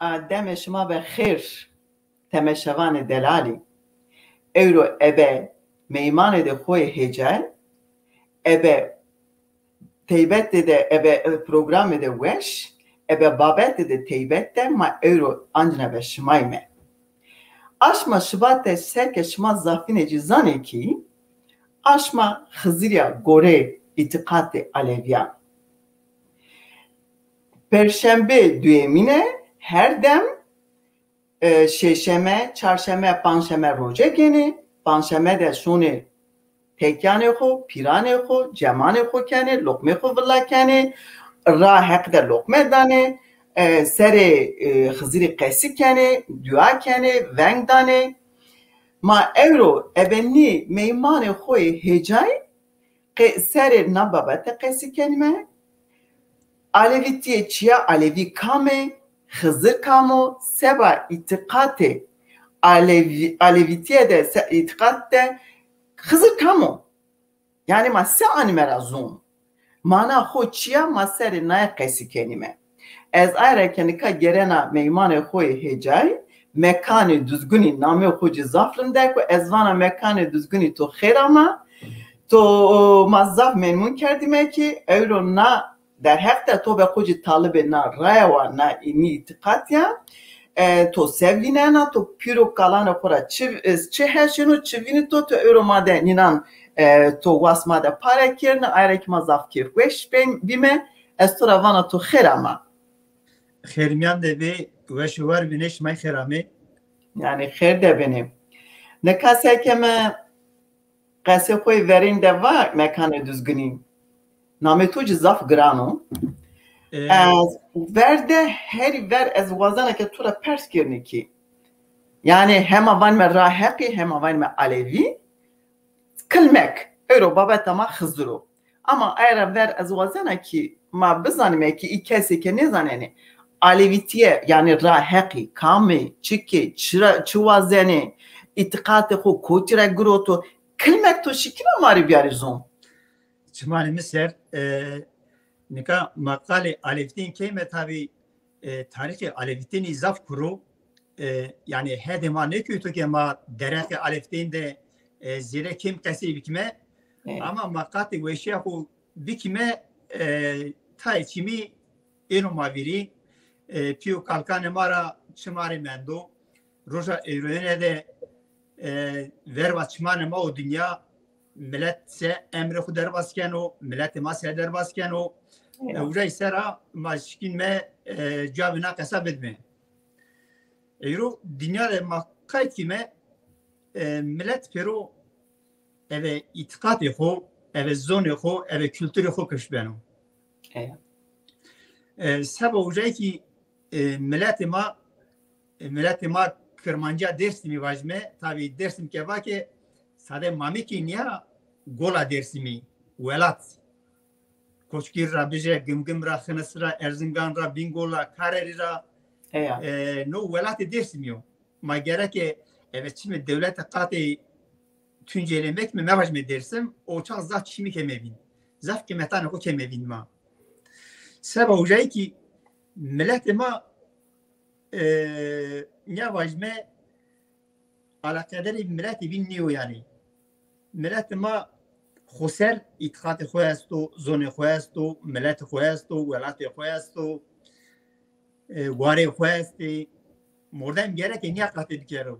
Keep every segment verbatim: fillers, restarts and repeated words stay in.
A, demê şima be xêr, temeşevanê delalî. Ewro ebe meymanê de xo yê hêcay, ebe teybetê de, ebe, e, programê de weş, ebe babetê de teybet de ma ewro ancîna be şimay me. Aşma şibate seke şima zafîne cî zanê kî, aşma Xizirîya gorê îtîqatê Alevîyan. Perşembe duyemîne her dem, e, şêşeme, çarşeme, panşeme roje kenê, panşeme de şonê tekyanê xo, pîranê xo, cemanê xo kenê, loqmê xo vila kenê, ra Heq de loqme danê, e, serê, e, Xizirî qesî kenê, dua kenê, veng danê. Ma ewro ebe nî meymanê xo yê hêcay qe-, serê na babete qesî kenîme. Alevîtîye çi ya, Alevî kam ê, Xizir kam o, seba îtîqatê Alevî-, Alevîtîye de, se-, îtîqat de Xizir kam o? Yanî ma se anîme ra zon? Mana xo çi ya, ma serê naye qesî kenîme. Ez aye ra ke nika gerena meymanê xo yê hêcayî, Mekanê Duzgunî namê xo ci zaf rindek o. Ez vana Mekanê Duzgunî to xêr ama. To ma zaf memnun kerdîme kî ewro na derheq de to be xo ci talibê na raya wa, na înî îtîqat ya. E, to se vînena, to pîro kalanê xo ra çi, e, çi heşeno, çi vînito, to ewro ma de nînan, e, to was ma de pare kerdne, aye ra kî ma zaf kêfweş ben-, bîme. Ez to ra vana to xêr ama. Xêr mîyan de bê, weş û war bînê, şima xêr amê. Yanî xêr de benê. Nika seke mi qesê xo yê verên de va Mekanê Duzgunî. Namê to ci zaf giran o. Ee, Ez ver de herî ver ez wazena ke to ra pers kerîne kî. Yanî hema vanîme ra Heqî, hema vanîme Alevî. Kilmek, ewro babeta ma Xizir o. Ama aye ra ver ez wazena kî ma bizanîme kî î kesê ke nêzanenê Alevîtîye, yanî ra Heqî kam ê, çik ê, çira, çi wazenê, îtîqatê xo kotî ra giroto, kilmek to şikîna ma rê biyarî zon. Çimanê mi ser, e, nika ma qalê Alevîtîn keyme tabî, e, tarîxê Alevîtînî zaf kuro. E, yanî hedê ma nêkewto ke ma derheqê Alevîtîn de, e, zêde kêm qesey bikîme. Evet. Ama ma qatê weşîya xo bikîme, e, tayê çimî êno ma vîrî. E, pî û kalkanê ma ra çi ma rê mendo. Roja ewroyene de, e, verva çimanê ma û dinya, milet se emrê xo derbas keno, miletê ma se derbas keno. E, uca ser a ma şikînme, e, cavê na qesa bidme. Ewro dinya de ma qayt kîme, e, milet pêro eve îtîqatê xo, eve zonê xo, eve kulturê xo kifş beno. Eya. E, seba ucayî kî, e, miletê ma, e, miletê ma Kirmanciya Dêrsimî vajîme, tabî Dêrsim ke va ke sade Mamekî nîya, Gola Dêrsimî, welat. Koçgir ra bije, Gimgim ra, Xinis ra, Erzingan ra, Bîngol ra, Karerî ra, Eya. E, no welatê Dêrsimî yo. Ma gereke eve çimê dewlete qatê Tuncelî mekme, mevajîme Dêrsim, o çax zaf çimî keme vîn. Zaf qîmetanê xo keme vîn ma. Seba ucayî kî miletê ma, e, nîya vajîme, alaqederê miletê vîn nîyo yanî. Miletê ma xoser îtîqatê xo esto, zonê xo esto, miletê xo esto, welatê xo esto, e, warê xo estê. Mordem gereke nîya qatê bikero.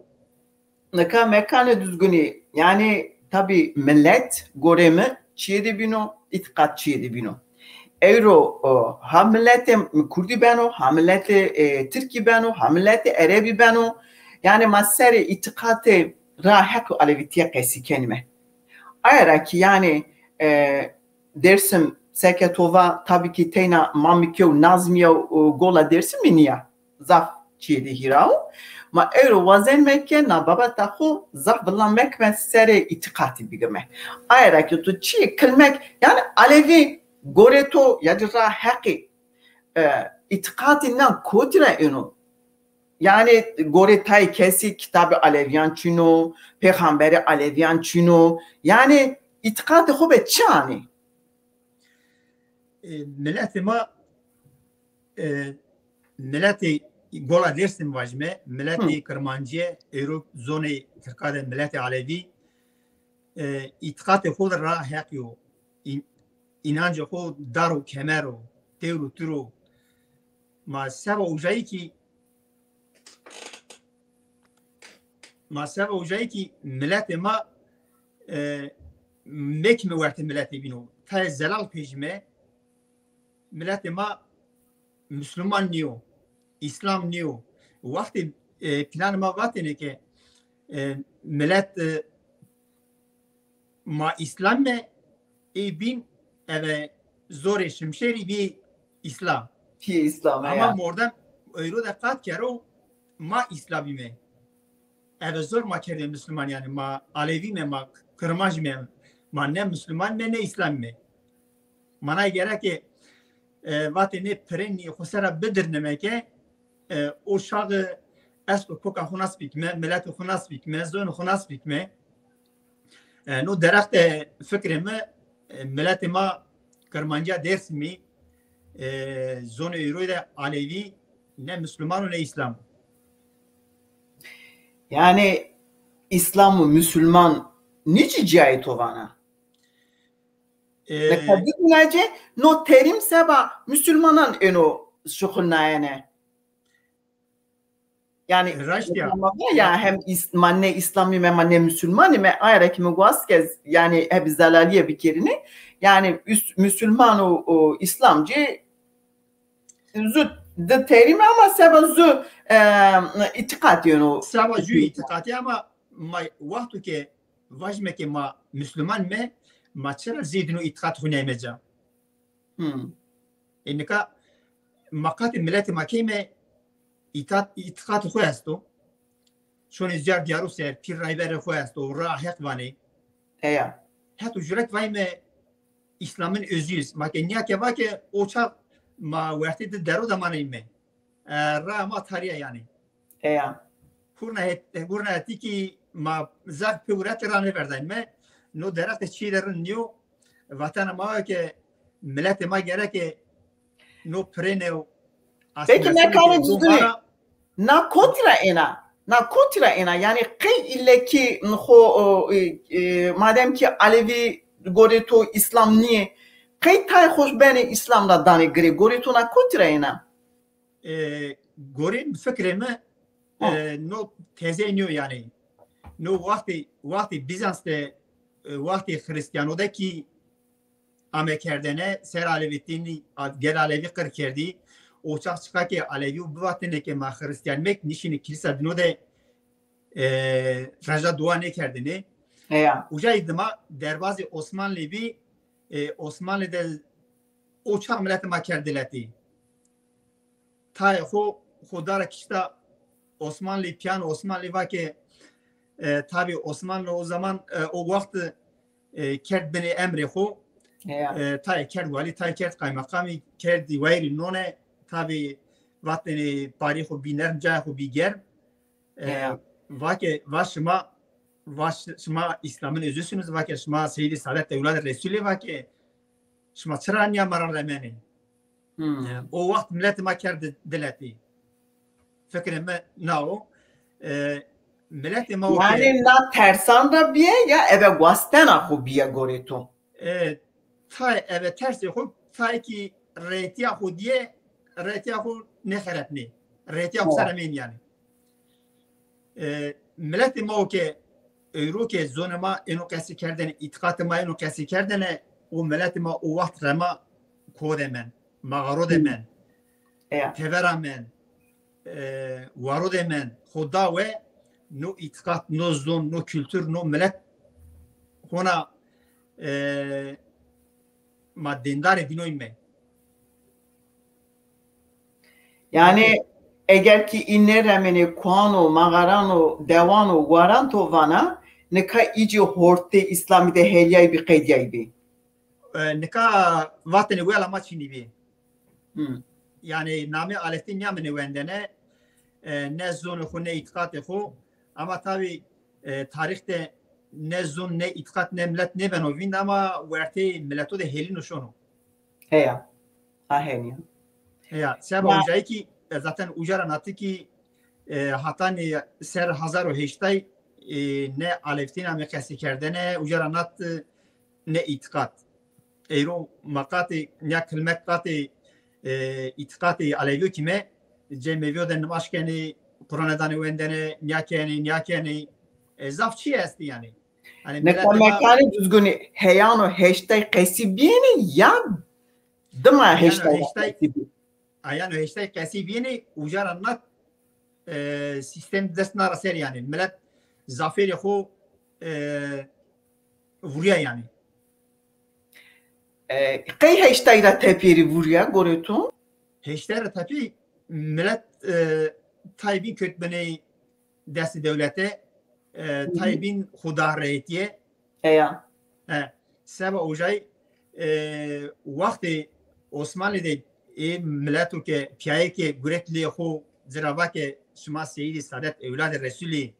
Nika Mekanê Duzgunî, yanî tabî milet gorê mi çiyê de bîno, îtîqat çiyê de bîno. Ewro, o, ha miletê kurdî beno, ha miletê, e, tirkî beno, ha miletê erebî beno. Yanî ma serê îtîqatê ra Heq û Alevîtîye qesî kenîme. Aye ra kî yanî, e, Dêrsim seke to va, tabî kî teyna Mamekî û Nazmîye û Gola Dêrsimî nîya. Zaf çiyê de hîra o. Ma ewro wazenîme ke na babeta xo zaf vila mekme, serê îtîqatî bigime. Aye ra ke to çiyê kilmek, yanî Alevî gorê to ya ci ra Heqî, e, îtîqatî na kotî ra êno? Yanî gorê tayê kesî kitabê Alevîyan çin o, pêxemberê Alevîyan çin o. Yanî îtîqatê xo be çi anê? E, miletê ma, e, miletê Gola Dêrsim vajime, miletê Kirmancîye, ewro zonê Tirka de miletê Alevî, e, îtiqatê xo de ra heq yo. În-, înancê xo dar û kemer o, tewr û tur o. Ma seba ucayî kî, ma seba ucayî kî miletê ma, e, mekime wertê miletê bîn o. Tayê zelal pejime, miletê ma Müslüman nîyo, Îslam nîyo. Wextê, e, planê ma vatêne ke, e, milet, e, ma Îslam me, ê bîn eve zorê şimşêrî bî Îslam. Pî Îslam. Ama ya, mordem ewro de qat kero ma Îslam îme. Eve zor ma kerdê Müslüman, yanî ma Alevî me, ma Kirmanc me, ma ne Müslüman me ne Îslam me. Mana gereke, e, vatê nê pirenî xo sera bidirneme ke, e, o şaxi esto koka xo nas bikme, miletê xo nas bikme, zonê xo nas bikme. E, no derexte fikrê mi, e, miletê ma Kirmancîya Dêrsimî, e, zonê ewro de Alevî ne Müslüman o ne Îslam o. Yani Îslam û Müslüman nîçî cayê to vana? E, Mesela bigûnace no terîm seba musulmanan êno şuxulnayene. Yani raşt ya. Ya hem is, ma ne İslamî me, ma ne Müslümanî me, aye ra ki mi guast ke yani hebî zelalîye bikerîne. Yani Müslüman û, û İslamcı zu di terîm ama seba zu e, îtîqat yeno. Seba zu îtîqatî ama ma wexto ke vajime ke ma Müslüman me, ma çira zêdîno îtîqat xo neyme ca? Hmm. E, nika ma qatê miletê ma keyme îtat-, îtîqatê xo esto. Şonê ziyar diyaro ser, pîr rayberê xo esto, ra heq vanê. Eya. Heto jurek vayme Îslamın özüyüz. Ma ke niya ke vake o çax ma wertê di dero de maneyme. E, ra ma tariya yanî. Eya. Hurna het-, hurna hetî ki ma zaf pê wurete ra nêverdayme. No derexte çî de rind nîyo. Vatena ma ke miletê ma gereke no pirêne o. Peki ne kanê cizune? Na kotî ra êna? Na kotî ra êna? Yani qey îlle ki xo, o, e, e, madem ki Alevî gorê to Îslam nîyê, qey tayê xo benê Îslam ra danê girê? Gorê to na kotî ra êna? E, gorê fikrê mi, e, no teze nîyo yanî. No wextê, wextê Bizans de, e, wextê Xirîstîyano de kî ame kerdene, ser Alevîtînî, gel Alevî qir kerdî. O çax çiqa ke Alevî bivatêne ke ma Xirîstîyan mek, nişîne kilîsa dîno de, e, reja dua nêkerdêne. Eya. Uca dima derbazê Osmanlî bî, e, Osmanlî de o çax miletê ma kerd diletî. Tayê xo, xo dara kişta Osmanlî, pîyan Osmanlî vake, e, tabî Osmanlî o zaman, e, o wext, e, kerd binê emrê xo. Eya. E, tayê kerd walî, tayê kerd qaymeqamî, kerdî wayîrî none, tabî vatêne parî xo bî nerm, cayê xo bî germ. E, eya. Vake, va şima, va ş-, şima Îslamın özüsünüz, vake şima Seyyid-i Saadet Evlad-ı Resulî, vake şima çira nîya ma ra remenê? Hmm. E, o wext miletê ma kerd diletî. Fikrê mi na o. E, miletê ma o ke... Yanî na tersan ra bîye ya eve guastena xo bîye gorê to? E, tayê eve tersê xo, tayê kî reytîya xo dîye, reytîya xo nêxerepnê. Reytîya xo sere mên yanî. E, miletê ma o ke ewro ke zonê ma êno qesî kerdene, îtîqatê ma êno qesî kerdene, o miletê ma o wext rema ko de men, maxaro de men, tevera men, e, waro de men, xo da we, no îtîqat, no zon, no kultur, no milet hona, e, ma dêndarê dînoy me. Yani eger ki î nêremenê kuan o, maxaran o, dewan o, waran to vana, nika îcî hortê Îslamî de helîyaybî, qedîyaybî? E, nika vatêne wela ma çinî bî. Hmm. Yani namê Alevîtî nîyamêne wendene, e, ne zonê xo, ne îtîqatê xo. Ama tabî, e, tarîx de ne zon, ne îtîqat, ne milet nêbeno vînd ama wertê mileto de hêlîno şono. Heya. A henî ya. Heya. Seba ucayî kî e, zaten uca ra nati ki, e, hatanî ser hazar û heştay, e, ne alevtîn ame qesî kerdene, uca ra nat, e, ne îtîqat. Eyro ma qatê, nîya kilmet qatê, e, îtîqatê alevîyo kî me, cemevîyo de nimaş kenê, Qurane danê wendene, nîya kenê, nîya kenê. E, zaf çî estî yanî. Hanî Nika miletê ma mekanê Duzgunî heyano heştay qesî bîyêne ya dima Ayano heştay ra heştay, qesî bî? Ayano heştay qesî bîyêne, uca ra nat, e, sîstem dest na ra ser yanî. Milet zafêrê xo, e, vurîya yanî. E, qey heştay ra tepîyerî vurîya gorê to? Heştay ra tepî milet, e, tay bîn kewt binê destê dewlete, e, tay bîn xo da reytîye. Eya. E, seba ojay, e, wextê Osmanlî de ê mileto ke pîyayê ke gurek lê xo ci ra va ke şima Seyîdî Sadet ewladê Resûlî,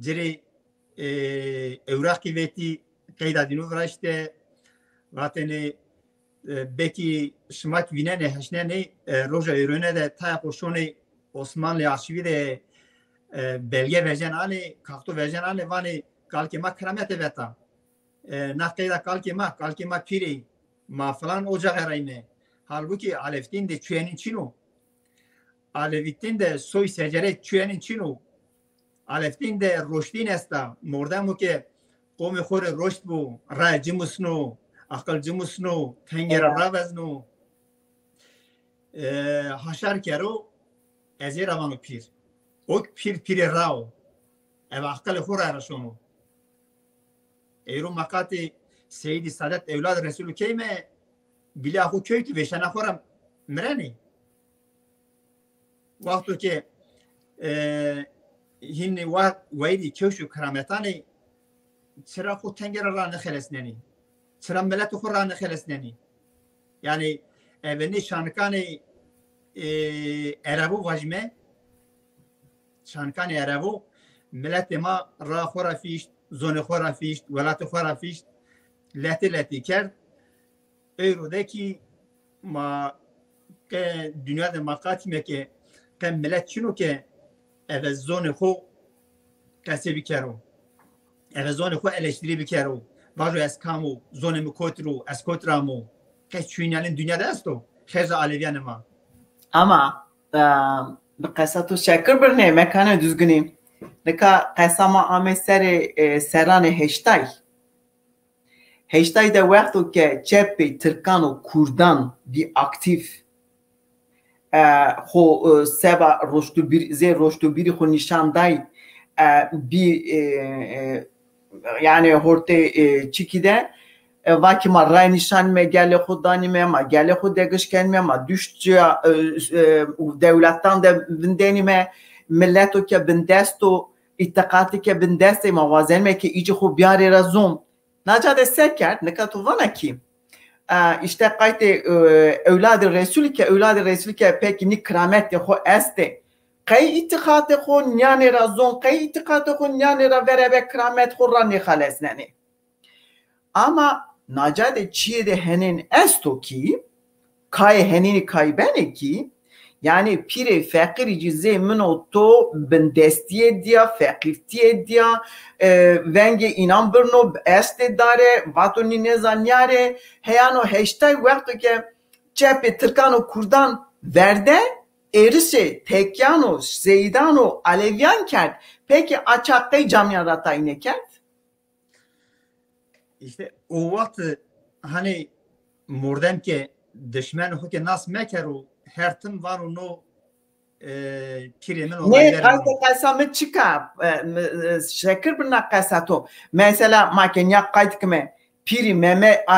ci rê, e, ewraqî vetî, qeyda dîno viraşte, vatêne, e, belkî şima kî vînenê, heşnenê, e, roja ewrene de taya xo şonê Osmanlî arşîvî de, e, belge vejên anê, kaxto vejên anê, vanê kalkê ma kiramete veta. E, na qeyda kalkê ma, kalkê ma pîrê, ma filan ocaxe ra yîme. Halbukî alevtîn de çuyenîn çin o. Alevîtîn de soy secere çuyenîn çin o. Alevtîn de roştîn esta. Mordemo ke qomê xo rê roşt bo, raye ci musno, aqil ci musno, tengê ra ravezno. E, haşar kero, ez ê ra vano pîr. O pîr pîrê ra o. Eve aqilê xo raye ra şono. Eyro ma qatê Seyîdî Sadet ewlad Resûlî keyme, bîlîya xo kewtî vêşena xo ra mirenê. Wexto ke, e, hînî wa-, wayîrî kewş û kirametanê, çira xo tengê ra ra nêxelesnenî? Çira miletê xo ra nêxelesnenî? Yanî eve nê şanikanê, e, erevo vajîme, şanikanê erevo miletê ma ra xo ra fîşt, zonê xo ra fîşt, welatê xo ra fîşt, letê letê kerd. Ewro de kî ma qe dinya de ma qatîme ke qe milet çin o ke eve zonê xo qesê bikero. Eve zonê xo eleştirî bikero. Vajo ez kam o, zonê mi kotî ro, ez kotî ra amo. Qe çuyîn yanî dinya de esto? Xêr zî alevîyanê ma. Ama, e, bi qesa to şekir birnê, mekanê Duzgunî. Nika qesa ma ame serê, e, serranê heştay. Heştay de wexto ke çepê tirkan û kurdan bî aktîf, e, xo, e, seba roştobîr-, zê roştobîrî xo nîşan day, e, bî, e, e, yanî hortê, e, çikî de, e, va ki ma ray nîşanîme, gelê xo danîme, ma gelê xo degiş kenîme, ma duşt, e, e, dewletan de vindenîme, mileto ke bindest o, îtîqatî ke bindest ê, ma wazenîme ke îcî xo bîyarê ra zon. Naca de se kerd? Nika to vana kî, e, îşte qaytê, e, ewladê Resûlî ke, ewladê Resûlî ke pekî nî kirametê xo estê. Qey îtîqatê xo nîyanê ra zon, qey îtîqatê xo nîyanê ra ver eve kiramet xo ra nêxelesnenê. Ama naca de çîyê de henên esto kî, kayê henênî kay benê kî, yanî pîrê feqîrî cî zê min û to bindestîye dîya, feqîrtîye dîya, e, vengê înan birno, estê dare, vato nî nêzanîyarê, heyano heştay wexto ke çepê tirkan û kurdan verde, êrişê tekyan û seyîdan û alevîyan kerd. Pekî a çax qey camîyan ra tayîne kerd? Îşte o wext, hanî mordem ke dişmenê xo ke nas mekero, her tim vano no, e, pîrê min o, nê, rayberê min o. Qesa mi çik a, e, mi, e, şekir birna qesa to. Mesela ma ke nîya qayt kime, pîrî Meme, e,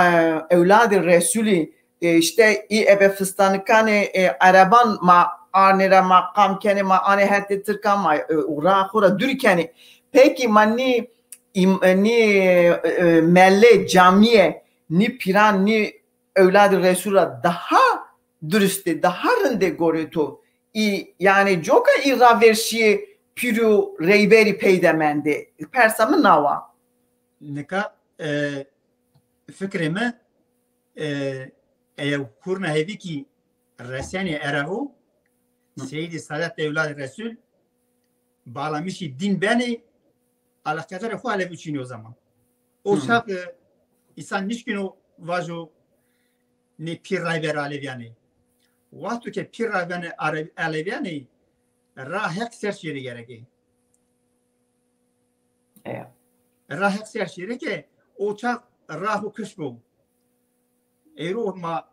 ewladê Resûlî, e, îşte î ebe fistanikanê, e, ereban ma arnê ra, ma qam kenê, ma anê hetê tirkan, ma, e, û ra xo ra dûrî kenê. Pekî ma nî, îm-, e, nî, e, e, melle, camîye, nî pîran, nî ewladê Resûl ra daha durustê, daha rindê gorê to? Î, yanî coka î raverşîyê pîr û reyberî pey de mendê. Persa mi nawa. Nika, e, fikrê mi, e, eya hurna hêvî kî resenê erevo, Seydî Sadet Ewlad Resul, bağlamışî dîn benê, eleqedarê xo Elevî çînî o zaman. O çax, e, însan nişkîno vajo nê pîr rayver Elevîyanê. Wexto ke pîr rayver Elevîyanê, ra Heq ser şêrê gerekê. Ra Heq ser şêrê ke o çax ra xo kiş bo. Êro ma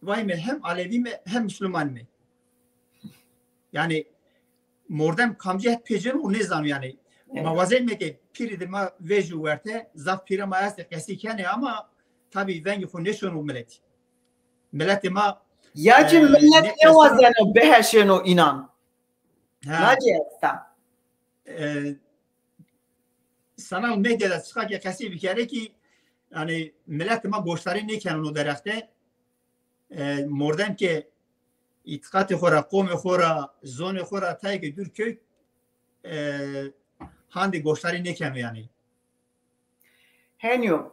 vayme hem Elevî me hem Musluman me. Yanî mordem kamcî het pêceno û nêzano yanî. Ma wazeyme ke pîrî de ma vejî werte, zaf pîrê ma estê qesî kenê ama tabî vengê xo nêşono miletî. Miletê ma, ya cî, e, millet nêwazeno biheşêno înan. Ha. Na cî esta. E, sanal medyada çiqa ke qesî bikerê kî, yanî miletê ma goşdarî nêkeno no derexte. E, mordem ke îtîqatê xo ra, qomê xo ra, zonê xo ra tayê ke dûr kewt, e, handê goşdarî nêkeno yanî. Henî yo.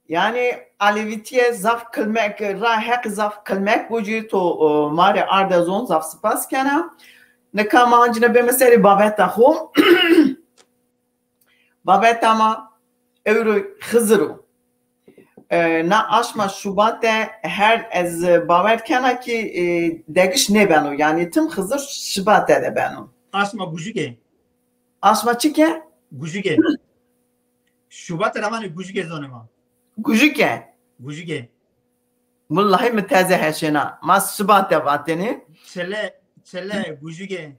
Yanî Elevîtîye zaf kilmek, ra Heq zaf kilmek bo cî to, e, ma rê arde zon, zaf sipas kena. Nika ma ancîne bême serê babeta xo. Babeta ma ewro Xizir o. E, na aşma Şubat de her ez bawer kena kî, e, degiş nêbeno. Yanî tim Xizir Şubat de beno. Aşma Gujike. Aşma çi ke? Gujike. Şubat ra vanê Gujike zonê ma. Gujike? Gujike. Willahî mi teze heşêna. Ma Şubat de vatêne. Çile, çile, Gujike.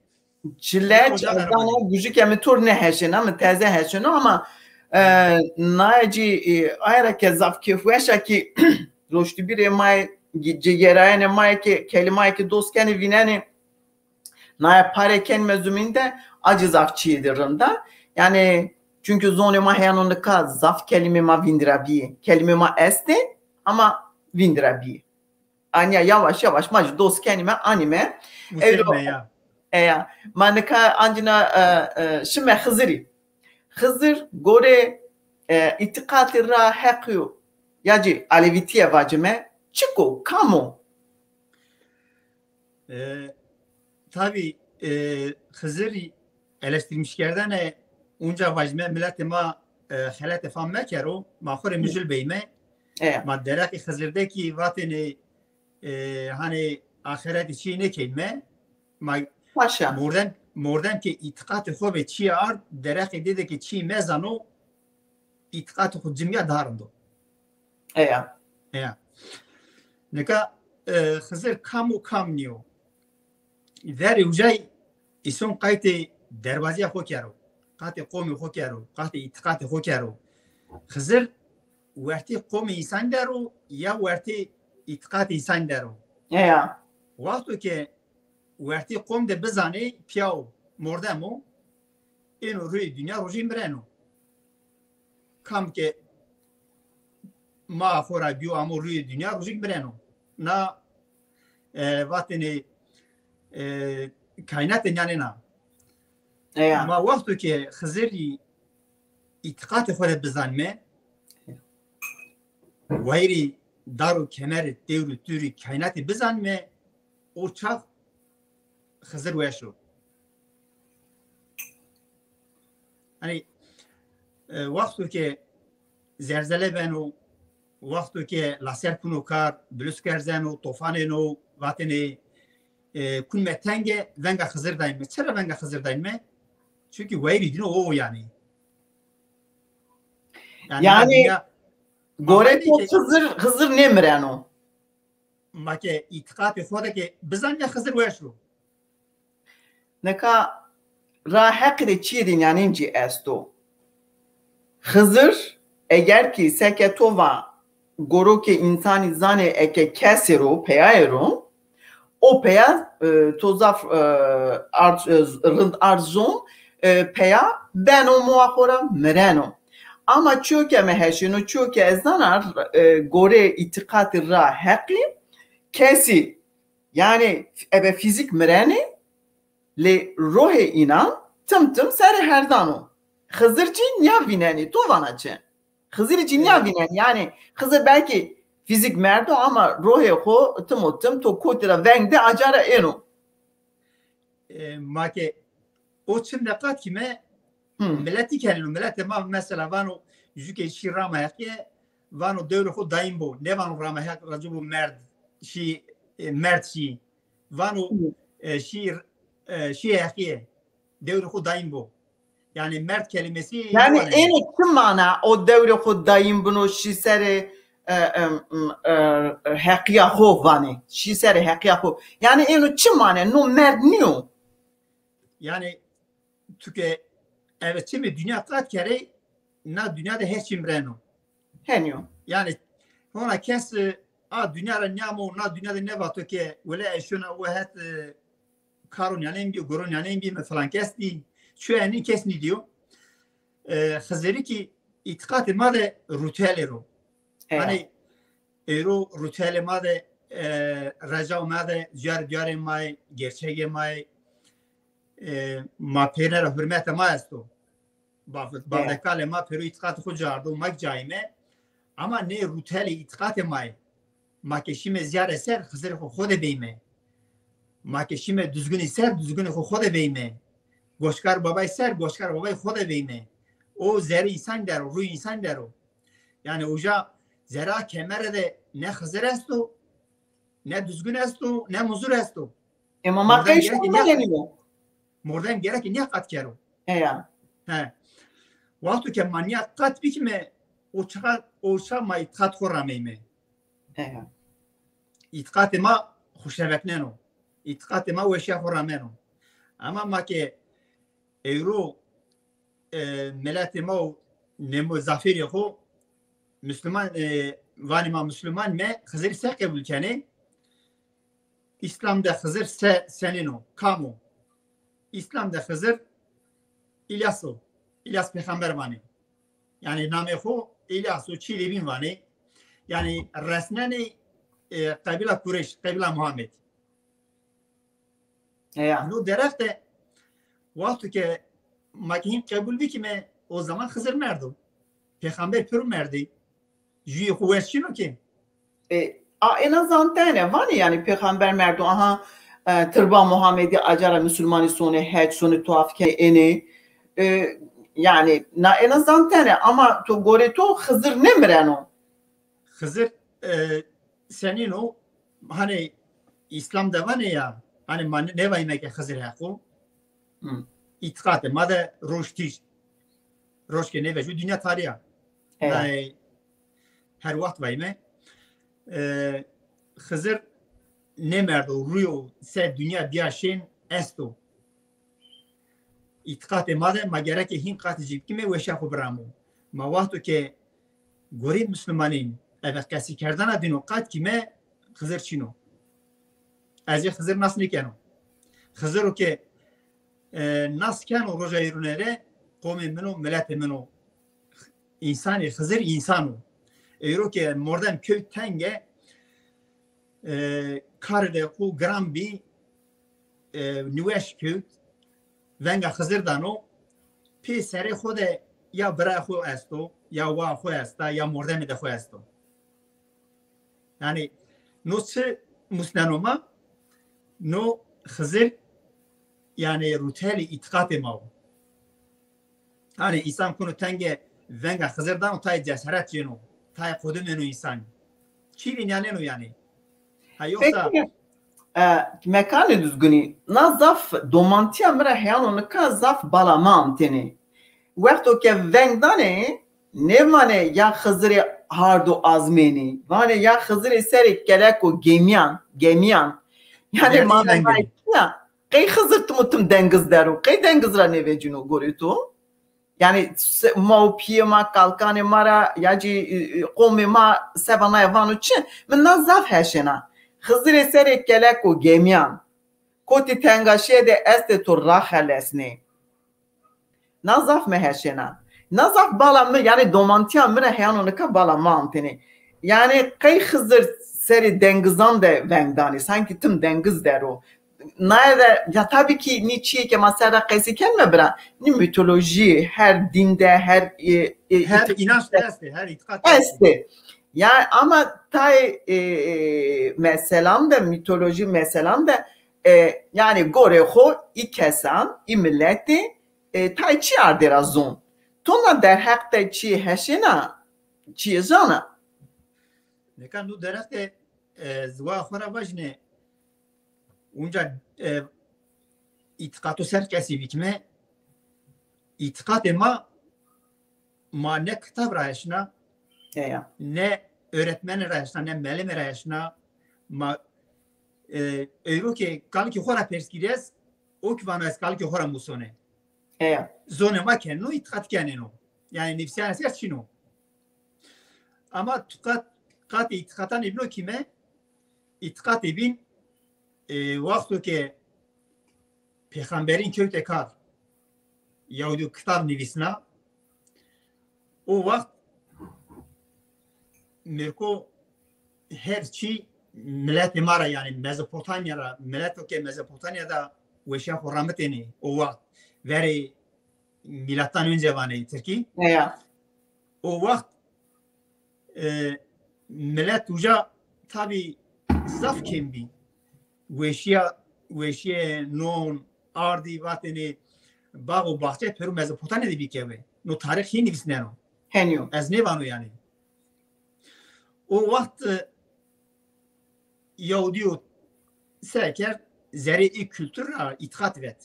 Çile, çile, Gujike mi tor nêheşêna, mi teze heşêno ama, e, naye cî, e, aye ra ke zaf kêfweş a kî roştibîrê ma yê, ci-, cigêrayênê ma yê ke kelîmayê ke dost kenê vînenê, naye pare kenîme zumîn de, a cî zaf çîyê de rind a. Yanî, çunkî zonê ma heyano nika zaf kelîmê ma vîndîra bîyê. Kelîmê ma estê ama vîndîra bîyê. Anya yavaş yavaş ma jî dost kenîme, anîme. Ewro, eya. Ma nika ancîna, e, e, şime Xizirî. Xizir gorê, e, îtîqatî ra Heqî yo, ya cî Elevîtîye vacime, çik o, kam o? E, tabî, e, Xizirî eleştirmişkerdene unca vajîme, miletê ma, e, xeletê fam mekero, ma xo rê mijil beyme. Ma derheqê Xizir de kî vatêne, e, hanî axirete çîyê nêkenîme. Ma mordem, mordem ke îtîqatê xo be çîyê ard, derheqê dê de ke çîyê mezano, îtîqatê xo cimîya daha rind o. Eya. Eya. Nika, e, Xizir kam û kam nîyo? Verê ucay îson qaytê derbazîya xo kero, qatê qomê xo kero, qatê îtîqatê xo kero. Xizir wertê qomê însanî der o ya wertê îtîqatê însanî der o? Eya. Wexto ke wertê qom de bizanê, pîya o, mordem o, êno rûyê dinya rojî mireno. Kam ke maa xo ra bîyo amo rûyê dinya, rojîk mireno. Na, e, vatêne, e, kaynatê nîyanên a. Eya. Ma wexto ke Xizirî îtîqatê xo de bizanme, wayîrê dar û kemerê, dewr û tûrî kaynatî bizanme, o çax Xizir weş o. Hanî, e, wexto ke zerzele beno, wexto ke laser kuno kar, bilisk erzeno, tofan êno, vatêne, e, kunme tenge, venga Xizir daynme. Çira venga Xizir daynme? Çunkî wayîrê dîno o yanî. Yanî, yanî, gorê to Xizir, Xizir nêmireno. Ma ke îtîqatê xo de ke bizanîme, Xizir weş o. Nika ra Heqî de çîyê de nîyanên cî esto. Xizir, eger kî seke to va goro ke însanî zanê eke kesê ro, peyayê ro, o peya, e, to zaf, e, ard, e, rind ard zon, e, peya beno moa xo ra, mireno. Ama çiyo ke mi heşêno, çiyo ke ez zana, e, gorê îtîqatî ra Heqî, kesî, yanî ebe fîzîk mirenê, lê rohê înan tim tim serê herdan o. Xizir cî nîya vînenî, to vana çi? Xizirî cî nîya vînenî, yanî Xizir belkî fîzîk merdo ama rohê xo tim û tim to kotî ra veng de aca ra êno. E, ma ke o çim de qat kîme, miletî kenîno. Miletê ma mesela vano, jû ke şî rama heqîye, vano dewrê xo dayîn bo. Nêvano rama heq ra ci bo merd, şî, e, merd şî. Vano, e, şî, e, şî heqîye. Dewrê xo dayîn bo. Yanî merd kelimesî Yanî êno çi mana o dewrê xo dayîn bino, şî serê, e, e, e, e, heqîya xo vanê. Şî serê heqîya xo. Yanî êno çi mane? No merd nîyo. Yanî tu ke eve çimê dinya qat kerê, na dinya de her çî mireno. Henî yo. Yanî hona kes, e, a dinya ra nîyamo, na dinya de nêvato ke wele ez şona we het, e, karo nîyanên bî, goro nîyanên bî, mi filan kes dî. Çu enî kes nîdîyo. E, Xizirî kî îtîqatê ma de rûtelê ro. Hanî êro rûtelê ma de, e, reca ma de, ciyar diyarê ma yê, gerçegê ma yê, e, ma pêrine ra hurmete ma esto. Bavdekalê ma pêro îtîqatê xo cardo, ma kî cayîme. Ama nê rûtelê îtîqatê ma yê. Ma ke şîme zîyare ser, Xizirê xo xo de beyme. Ma ke şîme Duzgunî ser, Duzgunê xo xo de beyme. Goşkar Babayî ser, Goşkar Babayî xo de beyme. O zerê însan der o, rûyê însan der o. Yanî uca zerê a kemere de ne Xizir esto, ne Duzgun esto, ne Muzur esto. Ema ma qey şima nênîyo. Mordem gereke nîya qat kero. Heya. He. Wexto ke ma nîya qat bikîme, o çax, o çax ma îtîqat xo rameyme. Heya. Îtîqatê ma xo şevekneno. Îtîqatê ma weşîya xo rameno. Ama ma ke ewro, e, miletê ma û nemo zafêrê xo, Musluman, e, vanê ma Musluman me, Xizirî se qebul kenê? Îslam de Xizir se, senên o, kam o? Îslam de Xizir İlyas o. İlyas pêxember vanê. Yanî namê xo İlyas o, çî lê bîn vanê. Yanî resnenê, e, qebîla Kureyş, qebîla Muhammed. Heya. No derex de wexto ke ma ke hîn qebul bikîme, o zaman Xizir merdo. Pêxember pêro merdî. Jûyê xo weş çin o ki. E, a êna zantene, vanê yanî pêxember merdo, aha, e, tirba Muhamedî aca ra musulmanî sonê hec, sonê tuaf kenê ênê. E, yanî na êna zantene, ama to gorê to Xizir nêmireno. Xizir, e, senîn o, hanî Îslam de vanê ya, hanî ma nêvayîme ke Xizir heq o. Îtîqatê ma de roj tîj. Roj ke nêvejîyo dinya tarî ya. Nayê her wext vayîme. E, Xizir nêmerdo, rûyo se dinya bîya şên esto. Îtîqatê ma de ma gereke hîn qatî ci bikîme, weşa xo biramo. Ma wexto ke gorê muslumanîn eve qesîkerdena dîno qat kîme, Xizir çin o. Ez ê Xizir nas nêkeno. Xizir o ke, e, nas keno roja êrûne rê, qomê min o, miletê min o. Însanê Xizir însan o. Êro ke mordem kewt tenge, e, karê de xo giran bî, e, niweş kewt, venga Xizir dano, pê serê xo de ya bira xo esto, ya waa xo esta, ya mordemê de xo esto. Yanî no çi musneno ma? No Xizir, yanî rûtelê îtîqatê ma o. Hanî însan kuno tenge venga Xizir dano, tayê ceseret cêno, tayê qudimêno însan. Çî vînyaneno yanî. Ha, yoksa... Peki, e, Mekanê Duzgunî, na zaf domantîya mi ra heyano nika zaf bala mi antênê. Wexto ke veng danê, nêvanê ya Xizirê hard û azmênî, vanê ya Xizirê serê kelek û gemîyan, gemîyan. Yanî manay ya, qey Xizir tim û tim dengiz der o, qey dengiz ra nêvecîno gorê to? Yanî se-, ma û pîyê ma, kalkanê ma ra, ya jî, e, e, qomê ma seba naye vano çi? Mi na zaf heşêna. Xizirê serê kelek û gemîyan. Kotî tengaşîye de estê to raxelesnê. Na zaf mi heşêna. Na zaf bala mi, yanî domantîya mi ra heyano nika bala mi antênê. Yanî qey Xizir serê dengizan de veng danê, sankî tim dengiz der o. Naye de, ya tabî kî nî çîyê ke ma ser ra qesî kenme bira, nî mîtolojî, her dîn de, her, e, e, her înanc de estê, her îtîqat de estê. Ya ama tayê, e, e, meselan de, mîtolojî meselan de, E, yanî gorê xo î kesan, î miletî, e, tay çi ardê ra zon? To na derheq de çîyê heşêna, çîyê zana? Nika no derheq de, e, ziwa xo ra vajîne, unca, e, îtîqato ser qesî bikime, îtîqatê ma, ma ne kitab ra eşna, Eya. ne öğretmenî ra eşna, ne melime ra eşna. Ma, e, ewro ke kalikê xo ra pers kî ez, o kî vano ez kalikê xo ra musone. Eya. Zonê ma kenîno, îtîqat kenîno. Yanî nivîsîyane ser çin o. Ama tu qat, qatê îtîqatan îbno kîme, îtîqatê bîn, e, wexto ke pêxemberîn kewte kar, yewdî kitab nivîsna, o wext mirko her çî miletê ma ra, yanî Mezopotamya ra, mileto ke Mezopotamya de weşîya xo ramitêne o wext, verê mîlattan önce vanê tirkî. Eya. O wext, e, milet uca tabî zaf kêm bî. Weşîya, weşîye non ardî vatêne bax û baxçe pêro Mezopotamya de bî kewê. No tarîx hîn nivîsneno. Henî yo. Ez nêvano yanî. O wext, e, Yahudîyo se kerd, zerê ê kultur ra îtîqat vet.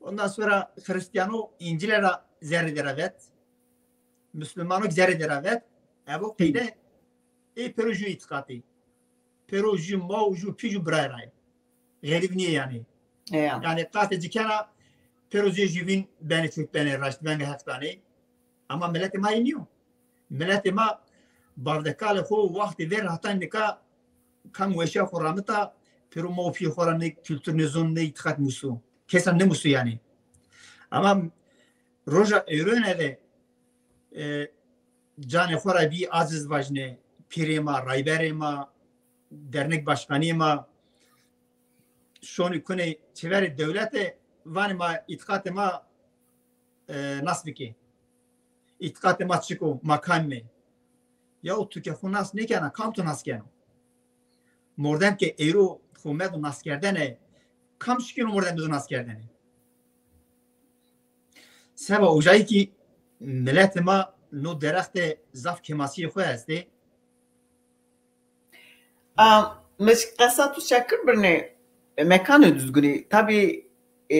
Ondan sonra Hrîstîyano Încîle ra zerrê de ra vet. Muslimano zerrê de ra vet. Evo qeyde ê pêro jû îtîqatî. Pêro jû ma û jû pî jû birayê ra yê. Xerîb nîyê yanî. Eya. Yanî qatê ci kena pêro zê jûvîn benê çut benê raşt venga Heq danê. Ama miletê ma yê nîyo. Miletê ma bavdekalê xo wextê ver hata nika kam weşîya xo ramita, pêro ma û pîyê xo ra ne kultur, ne zon, ne îtîqat musu. Kesa nêmusu yanî. Ama roja ewrene de, e, canê xo ra bî aciz vajne, pîrê ma, rayberê ma, dernek başkanîyê ma, şonî kunê çeverê dewlete, vanê ma îtîqatê ma, e, nas bikê. Îtîqatê ma çik o, ma kam îme? Yaw tu ke xo nas nêkena, kam to nas keno? Mordem ke êro xo medo naskerdene, kam şikîno mordem bido naskerdene? Seba ucayî kî miletê ma no derexte zaf kêmasîyê xo estê. A, mi qesa tu şekir birnê, e, Mekanê Duzgunî. Tabî, e,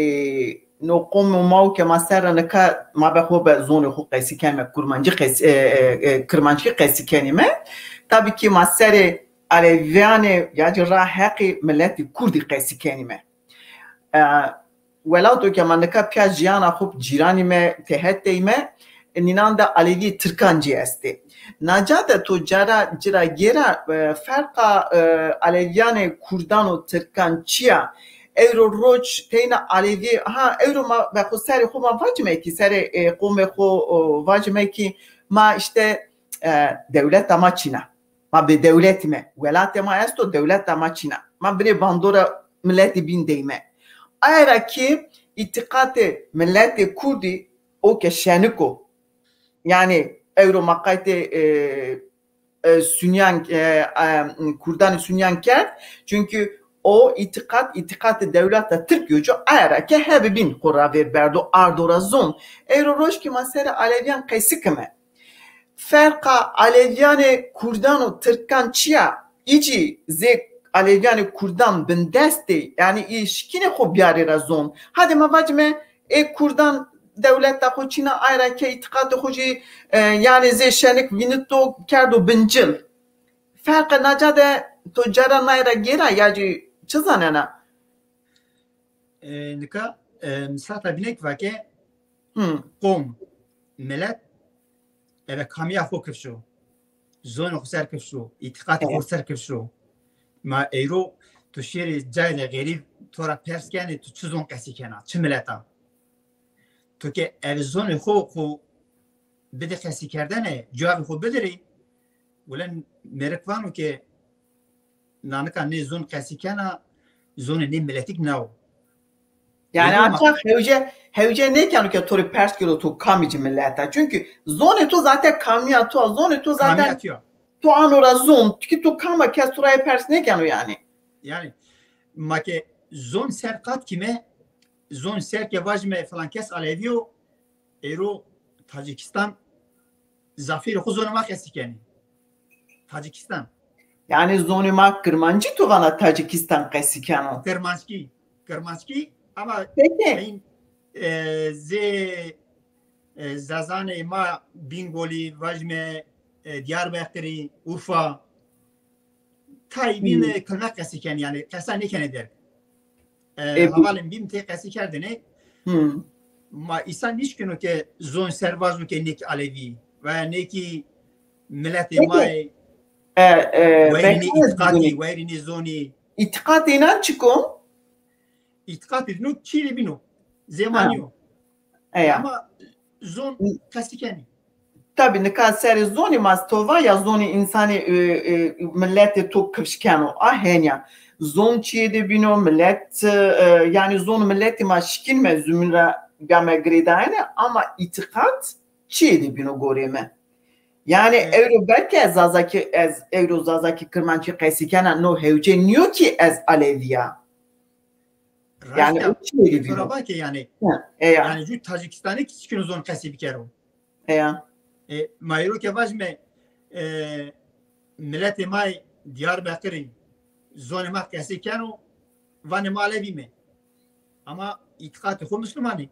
no qomê ma û ke ma ser ra nika ma be xo be zonê xo qesî kenîme, kurmancî qesî, e, e, e, kirmanckî qesî kenîme. Tabî kî ma serê Alevîyanê ya ci ra heqê miletî kurdî qesî kenîme. E, welato ke ma nika pîya jîyana xo cîranîme, teheteyme, nînan de Alevîyê Tirkan jî estê. Naca de to cara ci ra gêra, e, ferqa, e, Alevîyanê kurdan û tirkan çi ya? Ewro roc teyna Alevî, ha, ewro ma be xo serê xo ma vacime kî, serê, e, qomê xo, o, vacime kî ma îşte, e, dewleta ma çin a. Ma bêdewlet îme. Welatê ma esto, dewleta ma çin a. Ma binê bandora miletê bîn de yîme. Aye ra kî îtîqatê miletê kurdî o ke şenik o. Yanî ewro ma qaytê, e, e, sunîyan, e, e, kurdanê sunîyan kerd. Çunkî o îtîqat, îtîqatê dewleta tirk yo ci, aye ra ke hebî bîn xo ravêr berdo, ardo ra zon. Ewro roj kî ma serê Alevîyan qesî kime. Ferqa Alevîyanê kurdan û tirkan çi ya? Îcî zê Alevîyanê kurdan bindest ê, yanî î şikînê xo bîyarê ra zon. Hadê ma vacime ê kurdan dewleta xo çin a, aye ra ke îtîqatê xo jî, e, yanî zê şenik vînito kerdo bincil. Ferqe naca de to cara naye ra gêra ya jî çi zanena? E, nika, e, misata bîne kî vake, Hı. qom, milet, eve kamîya xo kifş o. Zonê xo ser kifş o, îtîqatê xo ser kifş o. Ma êro tu şêrê cayê de xerîb, to ra pers kenê, tu çi zon qesî kena, çi milet a? Tu ke eve zonê xo, xo bidê qesîkerdene, cewabê xo bidirê, wile mêrik vano ke na nika nê zon qesî kena, zonê nê miletî kî na o. Yanî, êro ma ancak hewce, hewce nêkeno ke to rê pers kero to kamî ci milet a. Çunkî zonê to zaten kamîya to a, zonê to zaten kamîya to a. To ano ra zon, tu kî to kam a, kes to ra ê pers nêkeno yanî. Yanî ma ke zon ser qat kîme, zon ser ke vajîme filan kes Alevî yo, êro Tacikistan zafêrê xo zonê ma qesî kenê. Tacikistan. Yanî zonê ma kirmancî, to vana Tacikistan qesî keno? Kirmanckî. Kirmanckî ama Peki. Eyn, e, zê, e, zazanê ma Bîngolî, vajîme, e, Diyarbekirî, Urfa, tay bîn, e, kilme qesî kenê, yanî qesa nêkenê derg. E, E, bu- Hevalên bîn tê qesî kerdêne. Hmm. Ma îsan nîşkîno ke zon ser vajo ke nêkî Alevî veya nêkî miletê Peki. ma yê, E, e, weyrînê Bekir îtîqatî, Duzgunî. Weyrînê zonî. Îtîqat înan çik o? Îtîqatê dino çîyê de bîno. Zêmanî yo. Eya. Ama zon qesî kenê. Tabî, nika serê zonî ma, to va ya zonî însanî, e, e, miletê to kifş keno. A henya. Zon çîyê de bîno, milet, e, yanî zon miletî ma şikînme, zumîn ra game girêdayene, ama îtîqat çîyê de bîno gorê mi. Yanî Evet. Ewro belkî ez Zazakî, ez ewro Zazakî kirmanckî qesî kena, no hewce nîyo kî ez Alevî ya. Yanî Raşta, o çîyê de sonra bîno. Bak ki yani, Ha, eya, yani ju Tacikistanî kî çikîno zon qesî bikero. Eya. E, ma êro ke vajîme, e, miletê ma yê Diyarbekirî zonê ma qesî keno, vanê ma Alevî me. Ama îtîqatê xo Muslumanî.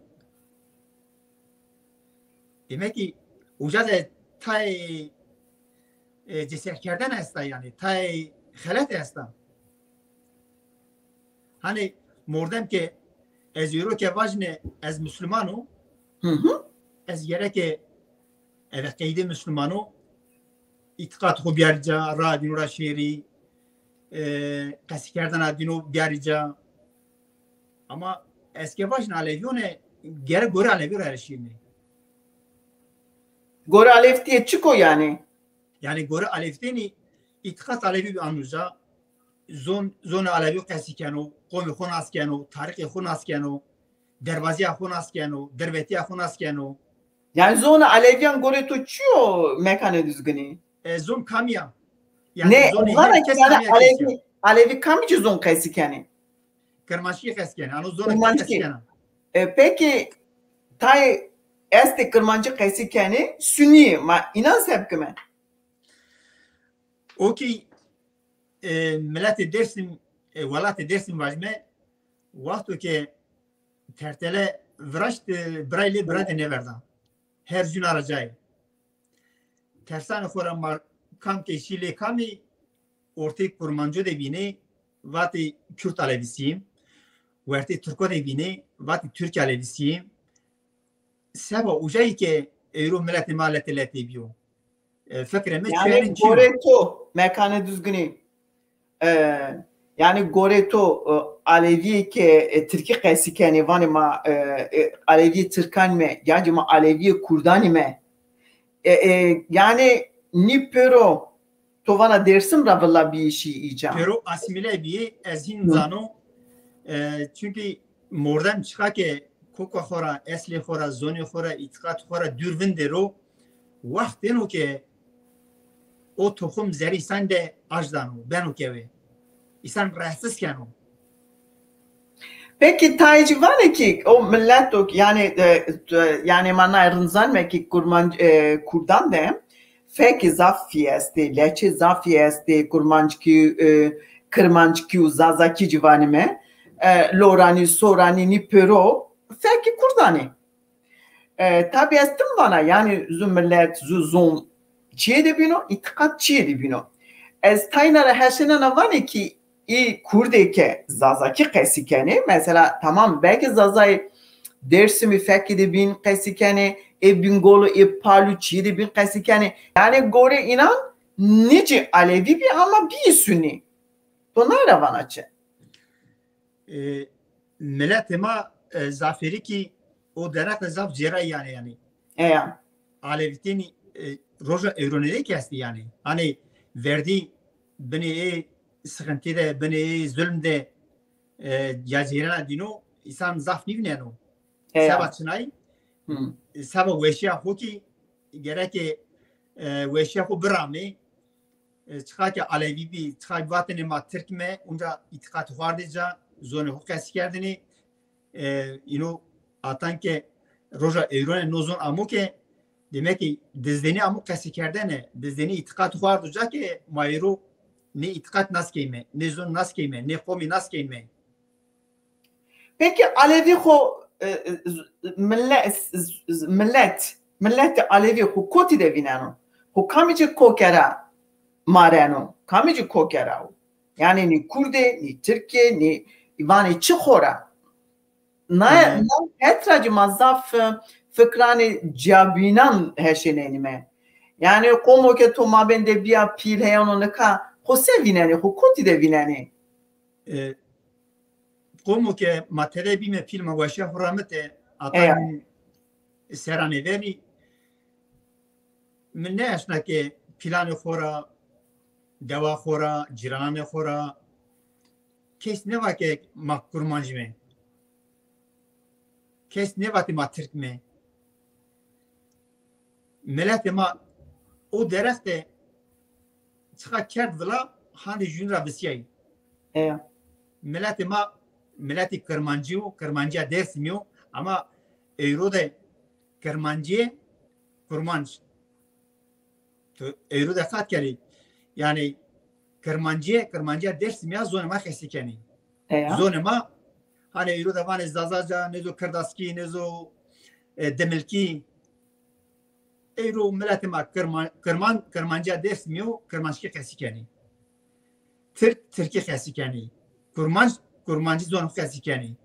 Demek ki uca de tay, e, ceselkerdene esta yani, tay xelet esta. Hani mordem ke ez êro ke vajîne ez Musluman o, Hı hı. ez gereke eve qeydê Musluman o, îtîqat xo biyarî ca, ra dîno ra şêrî, e, qesîkerdena dîno biyarî ca. Ama ez ke vajîne Alevîyone, gere gore Alevî ra erişîne. Gore Alevîtîye çik o yanî? Yanî gore Alevîtênî îtîqat Alevî bi anuca, zon, zonê Alevî qesî keno, qomê xo nas keno, tarîxê xo nas keno, derbazîya xo nas keno, dirbetîya xo nas keno. Yanî zonê Alevîyan gorê to çi yo Mekanê Duzgunî? E, zon kamî ya? Yanî Ne, zonê vana her kes yanî kamî ya qesî ya? Alevî, Alevî kamî ci zon qesî kenê? Kirmanckî qesî kenê. Ano zonê Kirmanckî. Qesî kena. E, peki, tay estê kirmanckî qesî kenê, sunî, ma înan se bikime? O kî, e, miletê Dêrsim, e, welatê Dêrsim vajîme, wexto ke tertele viraşt, e, biray lê bira de nêverda. Her jûna ra cayê. Tersanê xo ra ma kam ke şî lê kamî, ortê Kurmanco de bînê, vatê Kürt Alevîsî yî, wertê Tirko de bînê, vatê Türk Alevîsî yî. Seba uca yî ke ewro miletê ma lete letê bîyo. E, fikrê mi Yanî çerên çin o. Gorê to, Mekanê Duzgunî, e, yanî gorê to, e, Alevîyê ke, e, tirkî qesî kenê, vanê ma, e, e, Alevîyê tirkan me, yan jî ma Alevîyê kurdan îme. E, e, yanî nî pêro to vana Dêrsim ra vila bîyê şî îca? Pêro asîmîle bîyê, ez hîn zano. E, çunkî mordem çiqa ke koka xo ra, eslê xo ra, zonê xo ra, îtîqat xo ra dûr vindero, wext êno ke o toxum zerê îsan de ajdano, beno kewe. Îsan rahatsiz keno. Peki tayê ci vanê ki o mileto, yanî, e, e, yanî ma nay rind zanîme ki kurman, e, kurdan de fekî zafî estê, lehçê zafî estê, kurmanckî, e, kirmanckî û zazakî ci vanîme, e, loranî, soranî nî pêro fekî kurdanê. E, tabî ez tim vana, yanî zu milet, zu zon çiyê de bîno, îtîqat çiyê de bîno. Ez tayna ra heşenena vanê ki î kurdê ke zazakî qesî kenê, mesela tamam belkî zazayê Dêrsimî fekî de bîn qesî kenê, ê Bîngolo, ê Palû çiyê de bîn qesî kenê. Yanî gorê înan nî ci Alevî bî ama bîyî sunî. To nay ra vana çi? E, miletê ma, e, zafêrikî o derheqê zaf cêray yanî, yanî. Eya. Alevîtênî, e, roja ewronêde kî estî yanî. Hanî verdî binê ê sixintî de, binê ê zulm de, e, ya cêrena dîno, îsan zaf nîvîneno. Eya. Seba çinay, seba weşîya xo kî gereke, e, weşîya xo biramê, E, çiqa ke Alevî bî, çiqa vatêne ma Tirk me, unca îtîqatê xo ardê ca, zonê xo qesî kerdêne. E, îno atan ke roja ewro ne no zon amo ke, demek ki dizdenî amo qesî kerdene, dizdenî îtîqatê xo ardo ca ke ma ewro nê îtîqat nas keyme, nê zon nas keyme, nê qomî nas keyme. Peki Alevî xo, e, e, z-, mille-, z-, z-, millet, milletê Alevî xo kotî de vîneno? Xo kamî ci koke ra mareno? Kamî ci koke ra o? Yanî nî Kurd ê, nî Tirk ê, nî vanê çi xo ra? Na, na het ra ci ma zaf, e, fikranê ciyabînan heşênenîme. Yanî qomo ke to mabên de bîya pîl heyano nika, xo se vînenê, xo kotî de vînenê? E, qomo ke ma tede bîme pîl ma weşîya xo ramite, ata min seranê verî, mi nêeşna ke pîlanê xo ra, dewa xo ra, cîrananê xo ra, kes nêva ke ma kurmanc me. Kes nêvatê ma tirk me. Miletê ma o derexte çiqa kerd vila, handê jûn ra visîyayî. Eya. Miletê ma, miletê Kirmancî yo, Kirmancîya Dêrsimî yo, ama ewro de Kirmancîye, Kurmanc. Tu ewro de qat kerî. Yanî Kirmancîye, Kirmancîya Dêrsimî ya zonê ma qesî kenî. Eya. Zonê ma, hanî ewro de vanê Zazaca, nêzo Kirdaskî, nêzo, e, Dimilkî. Ewro miletê ma Kirman-, Kirman-, Kirmancîya Dêrsimî yo, Kirmanckî qesî kenî. Tirk, Tirkî qesî kenî. Kurmanc, Kurmancî zonê xo qesî kenî.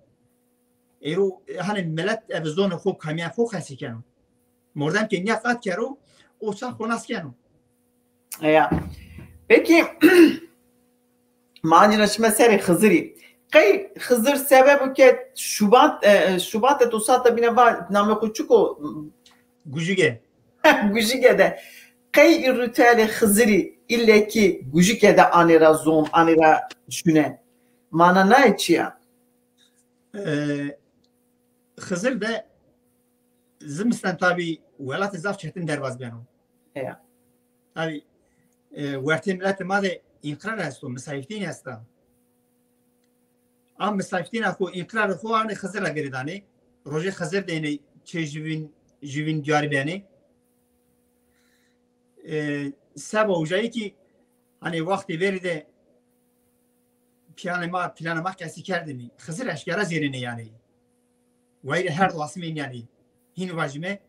Ewro, e, hanî milet ebe zonê xo, kamîya xo qesî keno. Mordem ke nîya qat kero, o ça xo nas keno. Eya. Peki, ma ancîna şime serê Xizirî. Qey Xizir sebeb o ke Şubat, e, e, Şubat de to sata bîne va namê xo çik o? Gujige. Gujige de. Qey rîtuelê Xizirî îlle kî Gujige de anê ra zon, anê ra şune? Mana naye çi ya? E, Xizir de zimistan tabî welatê zaf çetin derbaz beno. Eya. Tabî, e, wertê miletê ma de înqrar esto, misayîftîn esta. A misayîftîna xo, înqrarê xo anê Xizir ra girêdanê. Rojê Xizir de ênê çê juvîn, juvîn diyarî benê. E, seba ucayî kî, hanî, wextê verî de pîyanê ma, pîlanê ma qesî kerdêne. Xizir eşkera zêrêne yanî. Wayîrê herdo asmên yanî. Hîn vajîme,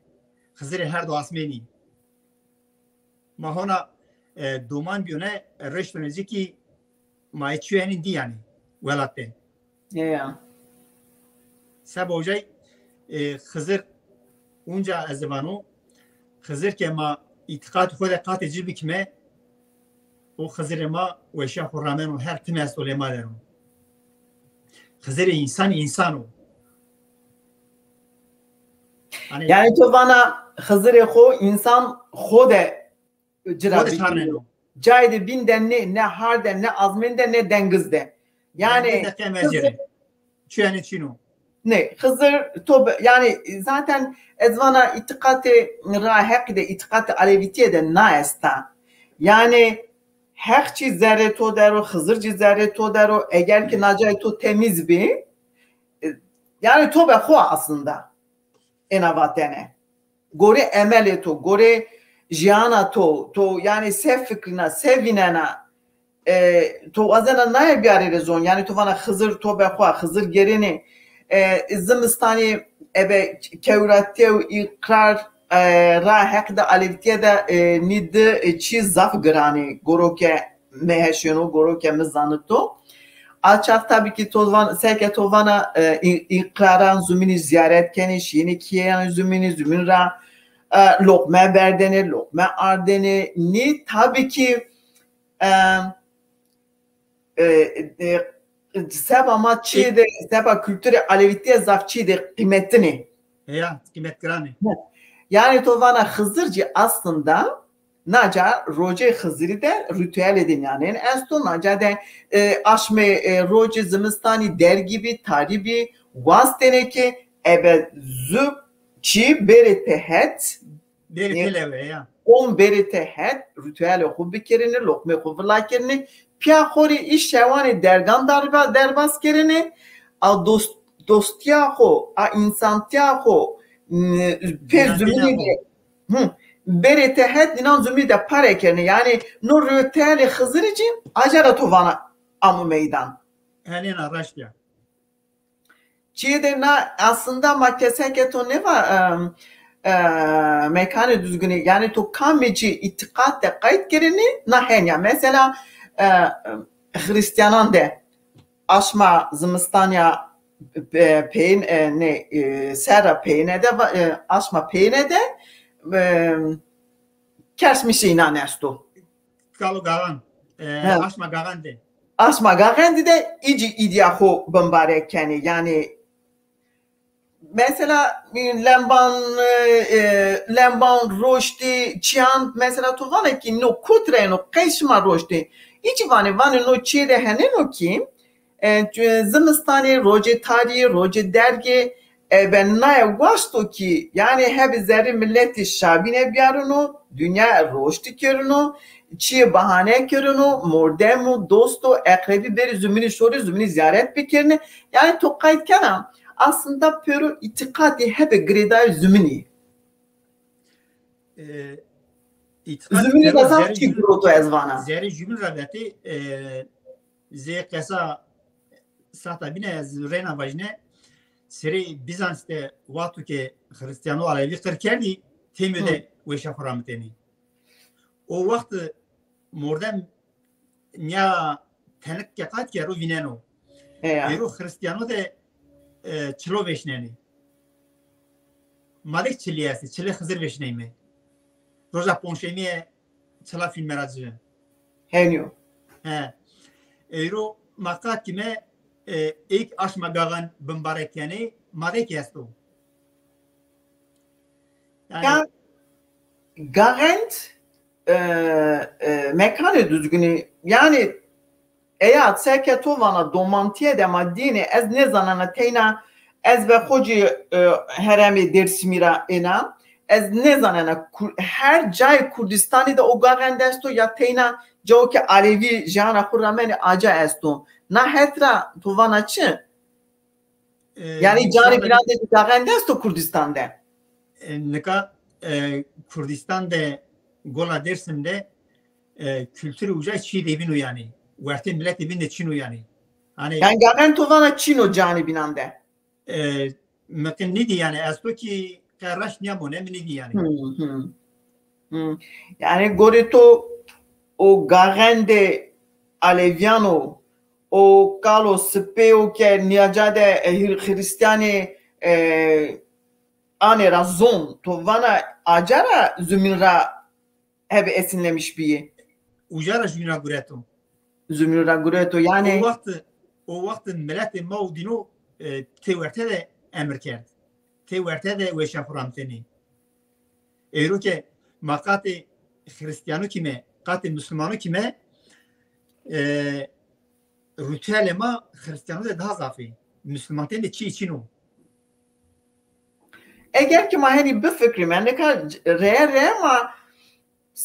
Xizirê herdo asmênî. Ma hona, e, doman bîyone, e, reştone ci kî ma ê çûyenî dî yanî welat de. Ya. Seba ucay, e, Xizir unca ez vano, Xizir ke ma îtîqatê xo de qatê ci bikime, o Xizirê ma weşîya xo rameno, her tim esto lê ma der o. Xizirê însan însan o. Hanî yanî to vana Xizirê xo însan xo de ci ra bikî. Cayê de bîn de nê, ne har de, ne azmên de, ne dengiz de. Yanî Xizir, çûyenê çin o. Nê, Xizir to be, yanî zaten ez vana îtîqatê ra Heqî de, îtîqatê Alevîtîye de na esta. Yanî Heq çî zerrê to der o, Xizir çî zerrê to der o, eger ki na cayê to temîz bî, e, yanî to be xo aslında êna vatene. Gorê emelê to, gorê jiyana to, to yanî se fikrîna, se vînena, e, to wazena naye biyarê rê zon, yanî to vana Xizir to be xo, Xizir gêrenê, e, zimistanî ebe kewrate û îqrar, e, ra Heq de Alevîtîye de, e, nî di, e, çî zaf giranê, goro ke mi heşêno, goro ke mi zanito. A çax tabî kî to van, seke to vana, e, î-, îqraran zumînî zîyaret kenê, şîyêne kîyeyan zumînî, zumîn ra, e, loqme berdêne, loqme ardêne. Nî tabî kî, e, e, e, seba ma çîyê de, seba kulturê Alevîtîye zaf çîyê de qîmetinê. Heya, qîmetgiranê. Yanî to vana Xizircî aslında naca rocê Xizirî de rîtuelê de nîyanên esto, naca de, e, aşmê, e, rocê zimistanî dergî bî, tarî bî, wastêne ke ebe zu çî bêrê tehet, Bêrê têlewe ya. Qom bêrê tehet, rituelê xo bikerine, loqmê xo vila kerine, pîya xo rê î şewanê dergan darba-, derbas kerine, a dost-, dostîya xo, a însantîya xo, n-, pê zumînî de, hi, bêrê tehet, nînan zumînî de pare kerine. Yanî no rituelê Xizirî cî aca ra to vana amo meydan. Henêna raşt ya. Çiyê de na aslında ma keseke to nêva, em, e, mekanê duzgunî, yanî to kamê çî îtîqat de qayt kerînî, na henya. Mesela, e, Xirîstîyanan de aşma zimistan ya, e, peyên, e, ne, e, serra peyêne de va-, e, aşma peyêne de, e, kersmişê înan esto. Kalo gaxan, e, aşma gaxan de. Aşma gaxendî de îcî îdîya xo bimbarek kenê. Yanî mesela, e, lemban, e, e, lemban roştî, çiyan, mesela to vana kî no kotî ra êno, qey şima roştî? Îcî vanê, vanê no çiyê de henêno kî, e, zimistanî, rocê tarî, rocê dergê, e, ben naye waşto kî, yanî hebê zerrê miletî şabîne bîyarino, dinya roştî kerino, çiyê bahane kerino, mordem û dost û eqrebî bêrê zumînî şorê, zumînî zîyaret bikerine. Yanî to qayt kena, aslında pêro îtîqatî hebê girêdayê zumînî. E, îtîqatî zumînî ra zaf çî guroto ez vana. Zerrê zumîn ra vetê, e, zê qesa sata bîne ez reyna vajîne, serê Bîzans de wexto ke Xirîstîyano Alevî qir kerdî, têmê de weşa xo ramitênî. O wext mordem nîya tenik ke qayt kero vîneno. Heya. Êro Xirîstîyano de, e, çilo vêşnenê. Ma de çilî estê, çilê Xizir vêşneyme. Roja ponşemîye çila fînme ra ci. Henî yo. He. Êro ma qat kîme, e, êk aşma gaxan bimbarek kenê, ma de kî esto. Yanî ya, gaxend, e, e, mekanê duzgunî, yanî eya seke to vana domantîye de ma dînê, ez nêzanena teyna ez ve xo cî, e, herêmê Dêrsimî ra êna, ez nêzanena Kur-, her cayê Kurdîstanî de o gaxend esto ya teyna cawo ke Alevî jeana xo ramenê aca esto. Na het ra to vana çi? E, yanî canê bînan de gaxend esto Kurdîstan de? E, nika, e, Kurdîstan de, Gola Dêrsim de, e, kulturê uca çî de bîn o yanî. Wertê miletê bîn de çin o yanî. Hanî yanî gaxend to vana çin o canê bînan de? E, mi qe nîdî yanî, esto kî qe raşt nîyamone, mi nîdî yanî. Hı, hı. Hı. Yanî gorê to o gaxendê Alevîyan o, o kalo sipê o ke nîyaca de, e, Hir-, Xirîstîyanê, e, anê ra zon, to vana aca ra zumîn ra hebê esinlemiş bîyê? Uca ra zumîn ra gureto. Zumîn ra gureto, yanî. O wext, o wext miletê ma û dîno, e, tê werte de emir kerd. Tê werte de weşa xo ramitênê. Êro ke ma qatê Xirîstîyano kîme, qatê Musulmano kîme, e, rituelê ma Xirîstîyano de daha zaf ê. Musulmantên de çî çin o. Eger ki ma henî bifikrîme, nika reye reye ma,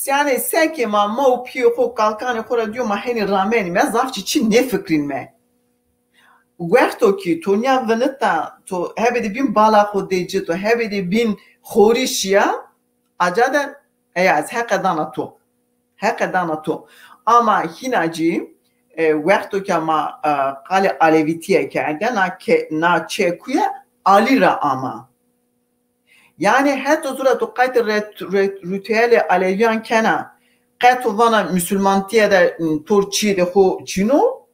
yanî seke ma, ma û pîyê xo, kalkanê xo ra dîyo ma henî ramenîme, zaf çî çî nêfikrînme. Wexto kî to nîya vinita, to hebê de bîn bala xo dê ci, to hebê de bîn xorî şîya, aca de, eya ez heqe dana to. Heqe dana to. Ama hîna cî, e, wexto ke ma, e, qalê alevîtîye kerde, na ke-, na çekuye Alî ra ama. Yanî heto zura to qaytê ret-, ret-, rituelê alevîyan kena, qe to vana musulmantîye de, m, tor çîyê de xo çin o,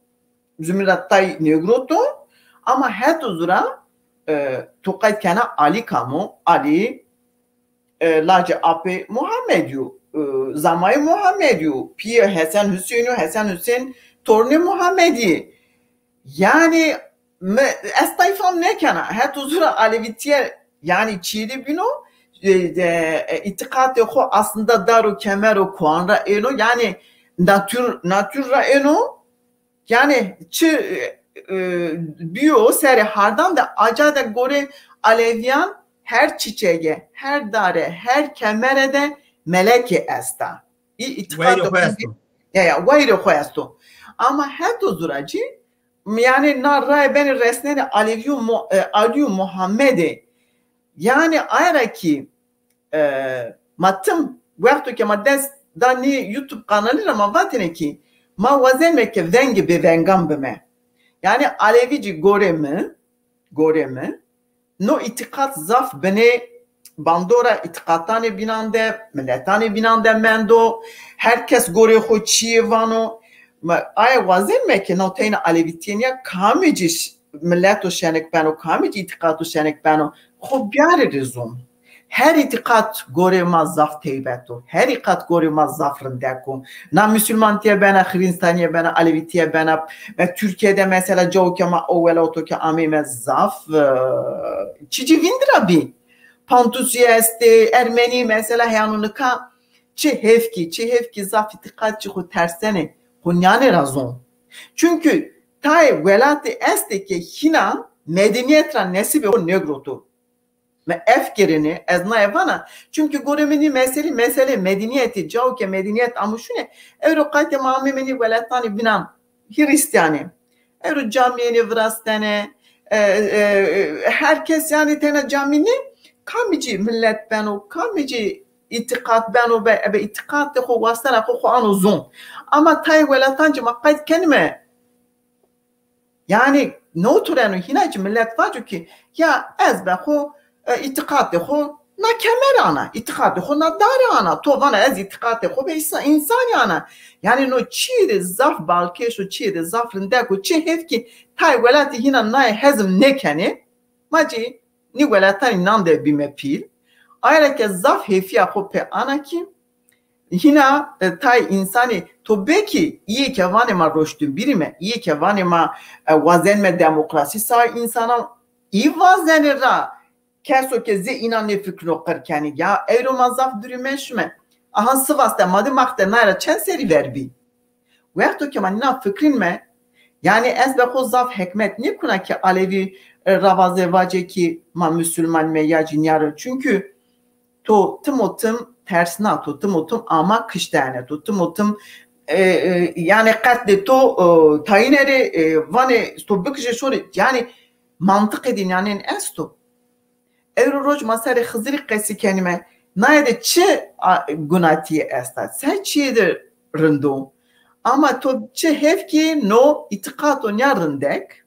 zumîn ra tay nêguroto, ama heto zura, e, to qayt kena Alî kam o, Alî, e, lacê apê Muhammedî yo, e, zamayê Muhammedî yo, pîyê Hesen Husênî yo, Hesen Husên tornê Muhammedî yê. Yanî mi, ez tay fam nêkena. Heto zura alevîtîye, yanî çîyê de bîno, e, e, e, îtîqatê xo aslında dar û kemer o, koan ra êno, yanî natûr, natûr ra êno. Yanî çi, e, e, bîyo serê hardan de, aca de gorê alevîyan Her çiçege, her dare, her kemere de melekê esta. Î îtîqatê xo esto. Ya, ya, wayirê xo esto. Ama heto zuracî, yanî na raye benê resnenê Alevî û Mo-, e, Alî û Muhammedê. Yanî aye ra kî, e, ma tim wexto ke ma dest da nî YouTube kanalî ra ma vatêne kî ma wazenme ke vengê bêvengan bime. Yanî Alevî cî gorê mi, gorê mi, no îtîqat zaf binê bandora îtîqatanê bînan de, miletanê bînan de mendo. Her kes gorê xo çîyê vano. Ma aye wazenme ke no teyna Alevîtîye nîya, kamê cî ş-, mileto şenik beno, kamê cî îtîqato şenik beno, xo biyarê rê zon. Her îtîqat gorê ma zaf teybet o. Her îtîqat gorê ma zaf rindek o. Na musulmantîye bena, xirîstanîye bena, alevîtîye bena. E, Tirkîye de mesela cawo ke ma o welato ke ameyme zaf, e, çî cî vîndî ra bî. Pantusî estê, ermenî mesela heyano nika çi hêf kî, çi hêf kî zaf îtîqat cî xo tersenê, xo nîyanê ra zon. Çunkî tayê welatî estê ke hîna medenîyet ra nesîbê xo nêgiroto. Mi ef kerêne, ez naye vana, çunkî gorê mi nî meselî, meselê medenîyetî, cawo ke medenîyet amo şûne, ewro qaytê ma ameyme nî welatanê bînan, Hîrîstîyanê. Ewro camîyenê virastene, e, e, e, her kes yanî tena camî nê, kamî cî milet beno, kamî cî îtîqat beno be, ebe îtîqatê xo, wastena xo, xo ano zon. Ama tayê welatan cî ma qayt kenîme, yanî, newtoreno hîna cî milet vaco kî, ya ez be xo, e, îtîqatê xo na kemer ana, îtîqatê xo na dare ana. To vana ez îtîqatê xo be îsa-, însanî ana. Yanî no çîyê de zaf balkêş o, çîyê de zaf rindek o, çi hêf kî tayê welatî hîna naye hezm nêkenê. Ma cî nî welatanî nan de bîme pîl. Aye ra ke zaf hêfîya xo pê ana kî, hîna, e, tayê însanî, to belkî îyê ke vanê ma roşnbîrîme, îyê ke vanê ma, e, wazenme demokrasî saê însanan, î wazenê ra keso ke zê înan nêfikrîno qir kenê. Ya ewro ma zaf dûrî meşime. Aha Sivas de ma dî max de naye ra çend serî ver bî. Wexto ke ma nînan fikrînme, yanî ez be xo zaf hekmet nêkuna ke Alevî, e, ra vaze vace kî ma musulmanîme ya cî nîyaro. Çunkî to tim û tim tersna, to tim û tim ama kiştene, to tim û tim, e, e, yanî qetlê to, e, tayîne rê, e, vanê to bikişê şorê, yanî mantiqê dînyanên esto. Ewro roj ma serê Xizirî qesî kenîme. Naye de çi a-, gunatîye esta? Se çîyê de rind o? Ama to çi hêf kî no îtîqato nîya rindek,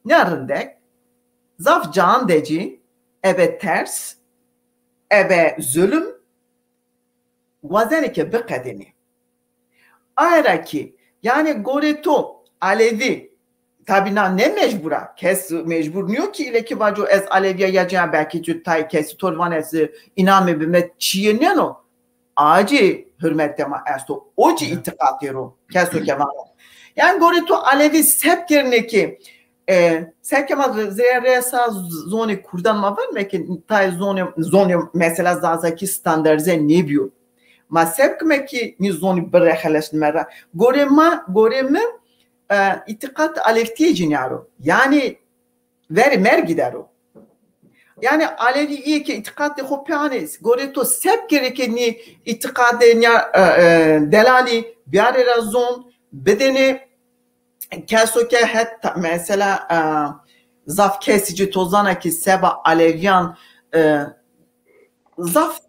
nîya rindek, zaf caan de cî ebe ters, ebe zulm, wazenê ke biqedênê. Aye ra kî, yanî gorê to Alevî, tabî na ne mecbur a, kes mecbur nîyo kî île kî vaco ez Alevî ya ya cî ya, belkî tu tayê kesî to rê vanê ez, e, înanmê bi mi çîyê nêno. Acî hurmetê ma esto. O cî îtîqatê ro, keso ke vano. Yanî gorê to Alevî seb kerine kî, e, seke ma zê-, zerrê sa z-, zonê kurdan ma vanme kî tayê zonê, zonê mesela zazakî standartîze nêbîyo. Ma seb kime kî nî zonî birexeleşnime ra. Gorê ma, gorê mi, e, îtîqat Alevîtîye cî nîyaro. Yanî verê mergî der o. Yanî Alevî îyê ke îtîqatê xo pê anê, gorê to seb kerê ke nî îtîqatê nîya, e, e, delalî biyarê ra zon, bidênê keso ke het mesela, e, zaf kesî ci to zana kî seba Alevîyan, e, zaf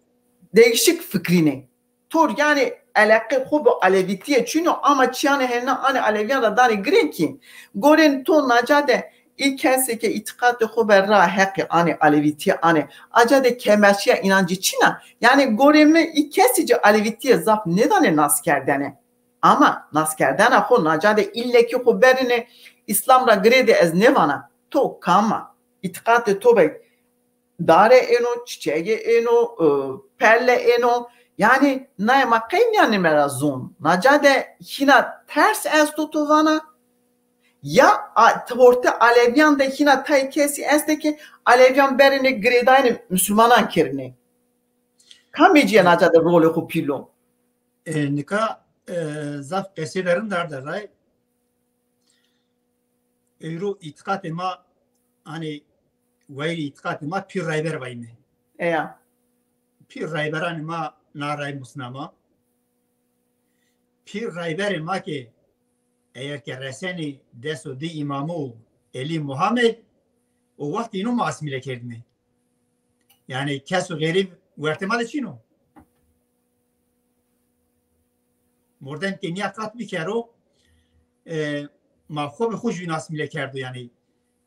değişik fikrînê. Tor yanî eleqê xo bi Alevîtîye çin o, ama çîyanê hêna anê Alevîyan ra danê girên kî. Gorên to naca de î kesê ke îtîqatê xo be ra heqî anê Alevîtîye anê, aca de kemerşîya înan ci çin a? Yanî gorê mi î kesî ci Alevîtîye zaf nêdanê naskerdene. Ama naskerdena xo naca de îlle kî xo berînê Îslam ra girêdê ez nêvana. To kam a? Îtîqatê to be dare êno, çiçege êno, e, pelle êno. Yanî naye ma qey nîyanîme ra zon? Naca de hîna ters esto to vana? Ya a, ti hortê Alevîyan de hîna tayê kesî estê ke Alevîyan berênê girêdayînê musulmanan kerînê? Kamê cîye naca de rolê xo pîl o? E, nika, e, zaf qesê verin darde ray. Ewro îtîqatê ma, hanî wayîrê îtîqatê ma pîr rayber vayîme. Eya. Pîr rayberanê ma na ray musna ma. Pîr rayberê ma ke eger ke resenê deso di îmamo û Elî Muhammed, o wext îno ma asmîle kerdîme. Yanî keso xerîb wertê ma de çin o. Mordem ke nîya qat bikero, e, ma xo bi xo jû asmîle kerdo yanî.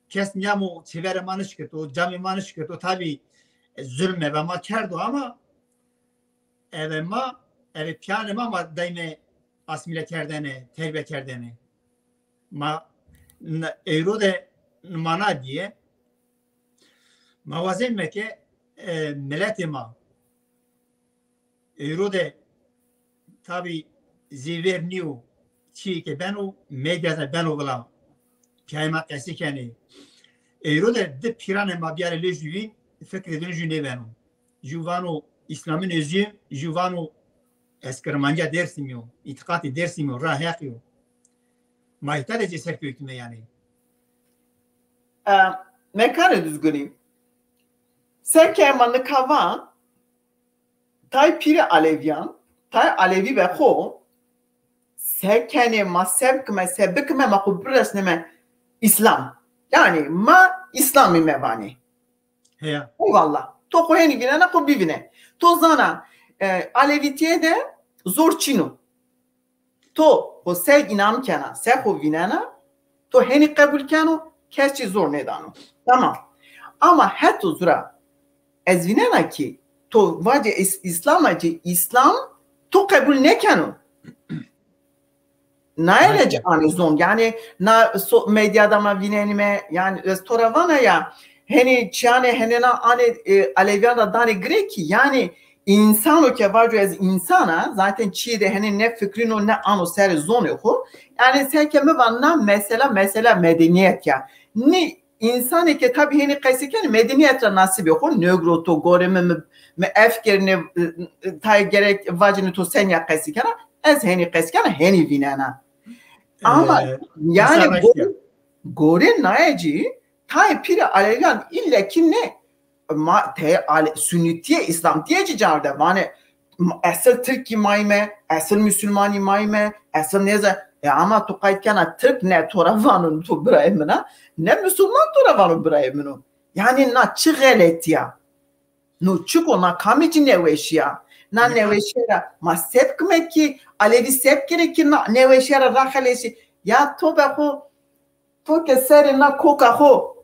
Kes nîyamo çêverê ma nişkirto, camê ma nişkirto, tabî, e, zulm eve ma kerdo ama eve ma, eve pîyanê ma, ma dayme asmîle kerdene, terbiye kerdene. Ma n-, ewro de nimana dîye. Ma wazenme ke, e, miletê ma ewro de tabî zêver nîyo, çîyê ke beno, medya de beno vila. Pîyayê ma qesî kenê. Ewro de di pîranê ma biyarê lê jûvîn, fikrê din jû nêbeno. Jû vano Îslamî nêzî, jû vano ez kirmancîya Dêrsimî yo, îtîqatê Dêrsimî yo, ra Heqî yo. Ma îta de cêser kewtîme yanî. E, Mekanê Duzgunî. Seke ma nika va, tay pîrê Alevîyan, tay Alevî be xo, se kenê ma se bikime, se bikime ma xo biresnime Îslam. Yanî ma Îslamî me vanê. Heya. Eyvallah. To xo henî vînena xo bivîne. To zana, e, Alevîtîye de zor çin o. To xo se înam kena, se xo vînena, to henî qebul keno, kes çî zor nêdano. Tamam. Ama heto zura ez vînena kî to vacê Îs-, Îslam a cî Îslam to qebul nêkeno. Naye de ci anê zon. Yanî na so-, medya de ma vînenîme, yanî ez to ra vana ya, henî çîyanê henêna anê, e, Alevîyan ra danê girê kî, yanî însano ke vaco ez însan a, zaten çîyê de henê ne fikrîno ne ano serê zonê xo. Yanî seke mi va na mesela, mesela medenîyet ya. Nî însanê ke tabî henî qesî kenê, medenîyet ra nasîbê xo nêgro to gorê mi, mi, mi ef kerdêne, e, e, tayê gerek vacêne to senîya qesî kena, ez henî qesî kena, henî vînena. Ama, e, yanî gorê, gorê naye cî tayê pîrê Alevîyan îlle kî nê, ma teyê Ale-, sunîtîye, îslamtîye cî carde vanê, ma, esil tirkî mayme, esil musulmanî mayme, esil nêze-, e, ama tu qayt kena tirk ne to ra vano to birayê min a, ne musulman to ra vano birayê min o. Yanî na çi xeletî ya? No çik o, na kamê cî neweşî ya? Na neweşîye ra ma se bikime kî, Alevî se bikere kî na neweşîye ra raxelesî? Ya to be xo, to ke serê na koka xo,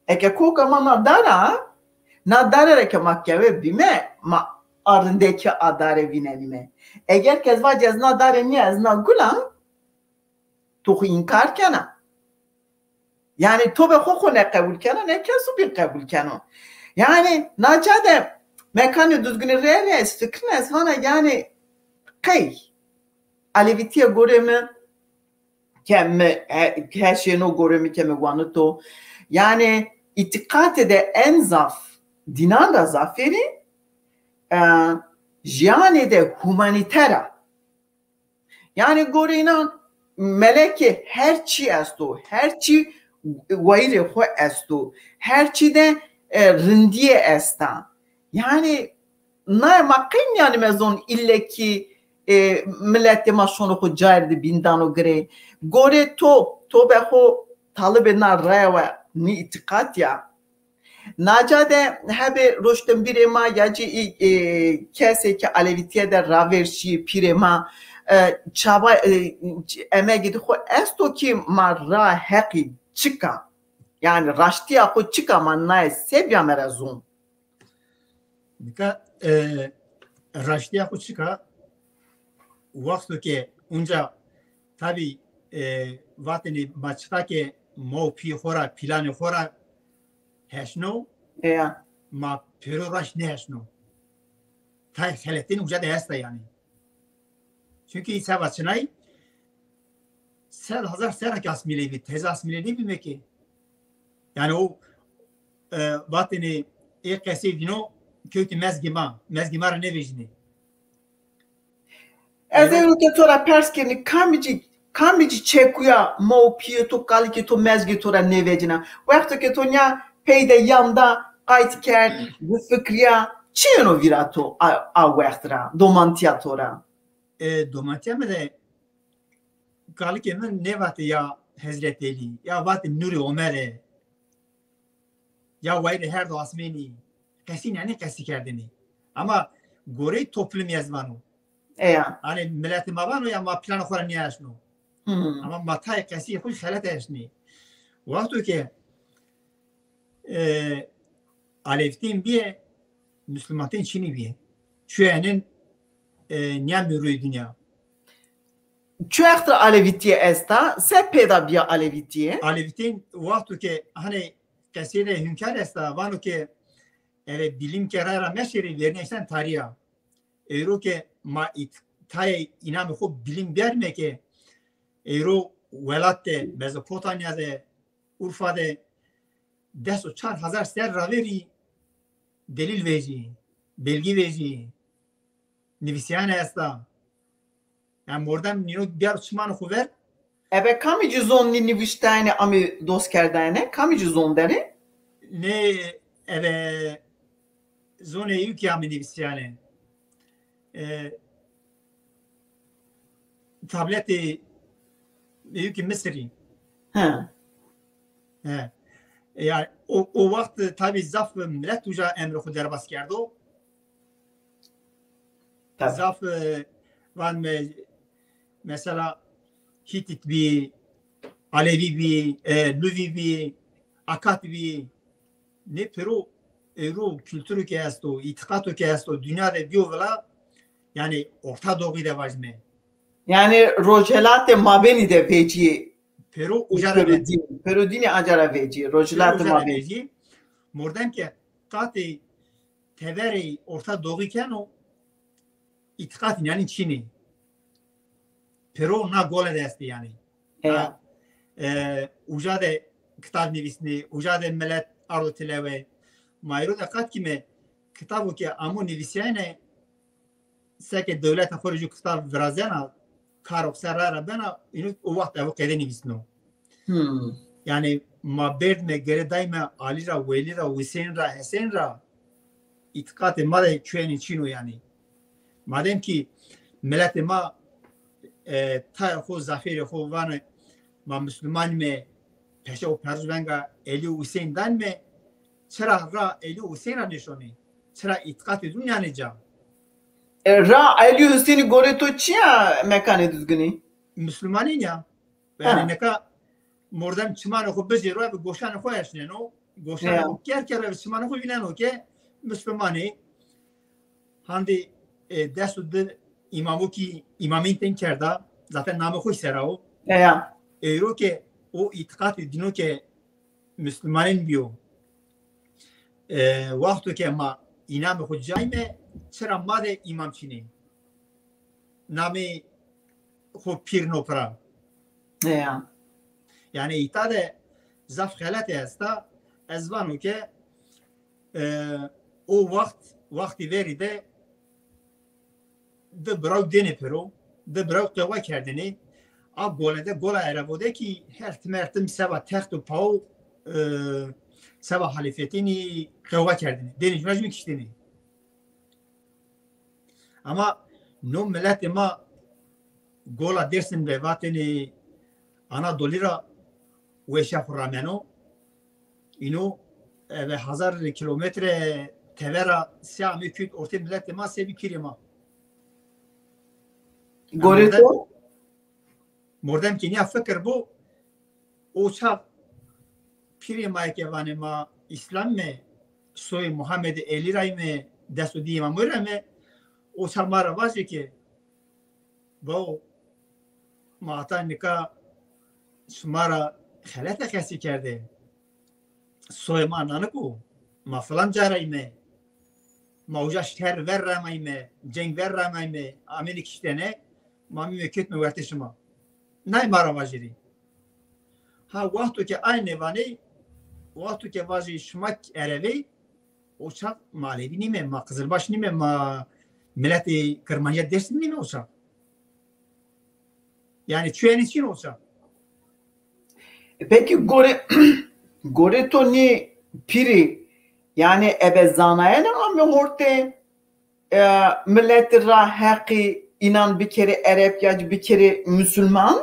eke koka ma na dare a, na dare ra ke ma kewe bîme, ma arindekî a dare vînenîme. Eger ke ez vacî ez na dare nîya, ez na gul a, to xo înkar kena. Yanî to be xo xo ne qebul kena, ne keso bîn qebul keno. Yanî na ca de Mekanê Duzgunî rê rê ez fikrin ez vana yanî qey Alevîtîye gorê mi ke mi, he-, her şey no gorê mi ke mi wanito. Yanî îtîqatê de en zaf, dînan ra zafêrî, e, jiyanê de humanîter a. Yanî gorê înan melekê her çî esto, her çî wayîrê xo esto, her çî de, e, rindîye esta. Yanî naye ma qey nîyanîme zon îlle kî, e, miletê ma şono xo cayêr de bîn dano girê. Gorê to, to be xo talibê na raya wa nî îtîqat ya. Naca de hebê roştinbîrê ma ya cî, e, kesê ke Alevîtîye de ravêr şîyê pîrê ma, e, çaba, e, emegê de xo esto kî ma ra Heqî çik a? Yanî raştîya xo çik a, ma naye se bîyame ra zon? Nika, e, raştîya xo çik a? Wexto ke unca tabî, e, vatêne ma çiqa ke ma û pîyê xo ra, pîlanê xo ra heşno, eya, ma pêro raşt nêheşno. Tayê xeletîn uca de esta yanî. Çunkî seba çinay sed hezar serra ke asmîle bî, teze asmîle nêbîme ke. Yanî o, e, vatêne ê qesey vîno kewtî mezgê ma, mezgê ma ra nêvejînê. Ez ewro ke to ra pers kenî, kamî cî, kamî cî çekuya ma û pîyê to, kalikê to, mezgê to ra nêvecîna? Wexto ke to nîya pey de yan da, qayt kerd, bifikirîya, çi yeno vîra to a, a wext ra, domantîya to ra? E, domantîya mi de kalikê mi nêvatê ya Hezretî Elî, ya vatê Nûrê Omerê, ya wayîrê herdo asmênî, qesî, yanî qesî kerdinî. Ama goreyê toplumî ez vano. Eya. Hanî miletê ma vano ya ma planê xo ra nêeşno. Hmm. Ama ma tayê qesîyê xo xelet eşnî. Wexto ke, e, Alevîtîn bîye, Muslimantîn çinî bîye. Çuyenên, e, nîya mîrûyê dinya. Çi wext ra Alevîtîye esta? Se pêda bîya Alevîtîye? Alevîtîn wexto ke hanî qeseyê de hünkar esta, vano ke eve bilim ke ray ra meşêrê, vernî eşten tarîya. Ewro ke ma ît-, tayê înamê xo bilim bierîme ke ewro welat de, Mezopotamya de, Urfa de des û çar hezar serr ra verî delîl vejî, belgî vejî, nivîsîyane esta. Yanî mordem nîno biyaro çimanê xo ver. Ebe kamî ci zon nî nivîştayene amê doz kerdayene? Kamî ci zon dene? Nê, ebe zonê ewkî amê nivîsîyane. E, tabletê ewkî Misirî. He. He. Yanî o, o wext tabî zaf milet uca emrê xo derbas kerdo. Tabii. Zaf, e, van me-, mesela Hîtît bî, Alevî bî, e, Luvî bî, Akat bî. Nê pêro ewro kulturo ke esto, îtîqato ke esto, dinya de bîyo vila, yanî Orta Doğî de vajîme. Yanî Rojhelatê Mabênî de vecîyê. Pêro uca ra vecî. Pêro dînî aca ra vecî. Rojhilatê Mabênî. Mordem ke qatê teverê Orta Doğî keno, îtîqatî yanî çinî. Pêro na gole de estê yanî. Ha, e, uca de kitab nivîsnê, uca de milet ardo tilewe. Ma êro de qat kîme kitabo ke amo nivîsîyayene, seke dewleta xo rê ju kitab virazena, karo ser ray ra bena, îno o wext evo qede nivîsno. Hmm. Yanî ma berdîme gere dayme Alî ra, Welî ra, Husên ra, Hesên ra, îtîqatê ma de çuyenê çin o yanî. Madem kî miletê ma, e, tayê xo, zafêrê xo vanê ma musluman îme, peşe û perûz venga Elî û Husên danîme, çira ra Elî û Husên ra nêşonê? Çira îtîqatê dû nîyanê ca? E, ra Elî Husênî gorê to çi ya Mekanê Duzginî? Muslumanîn ya. Yanî nika mordem çimanê xo bijêro, ebe goşanê xo eşneno. Goşanê xo ker ker, ebe çimanê xo vîneno ke muslumanê. Handê, e, des û di îmamo kî îmamîn tên kerda, zaten namê xo ser a o. Eya. Ewro ke o îtîqatê dîno ke muslumanên bîyo. E, wexto ke ma înamê xo cayme, çira ma de îmam çinê? Namê xo pîr no pira. Eya. Yanî îta de zaf xelete esta. Ez vano ke, e, o wext, wextî verî de di biraw dêne pêro, di biraw qewa kerdêne. A gole de, gola Erebo de kî her tim her tim seba text û pawo, e, seba halîfetînî qewa kerdêne. Dêne cuna cun kiştêne. Ama no miletê ma gola Dêrsim de vatêne Anadolî ra weşa xo rameno. Îno, eve, hezar kîlometre tever ra se amê kewt ortê miletê ma, se bî pîrê ma. Gorê to? Mordem ke nîya fikir bo, o çax pîrê ma ke vanê ma îslam îme, soyê Muhammedê Elî ra îme, des û di îmamoy ra îme, o çax ma ra vajê ke, bawo, ma hata nika şima ra xelete qesî kerde. Soyê ma nanik o, ma filan ca ra îme, ma uca şer ver ra ma îme, ceng ver ra ma îme, amêne kiştene, ma mîme ketme wertê şima. Nay ma ra vajîrî. Ha, wexto ke ay nêvanê, wexto ke vajî şima Erevey, o çax ma Alevî nîme, ma Qizilbaş nîme, ma miletê Kirmancîya Dêrsim nîme o çax. Yanî çuyenê çin o ça. E, peki gorê, gorê to nê pîrî Yanî ebe zanayene ame hortê, e, milletî ra heqî înan bikerê Ereb ya bikerê Musulman,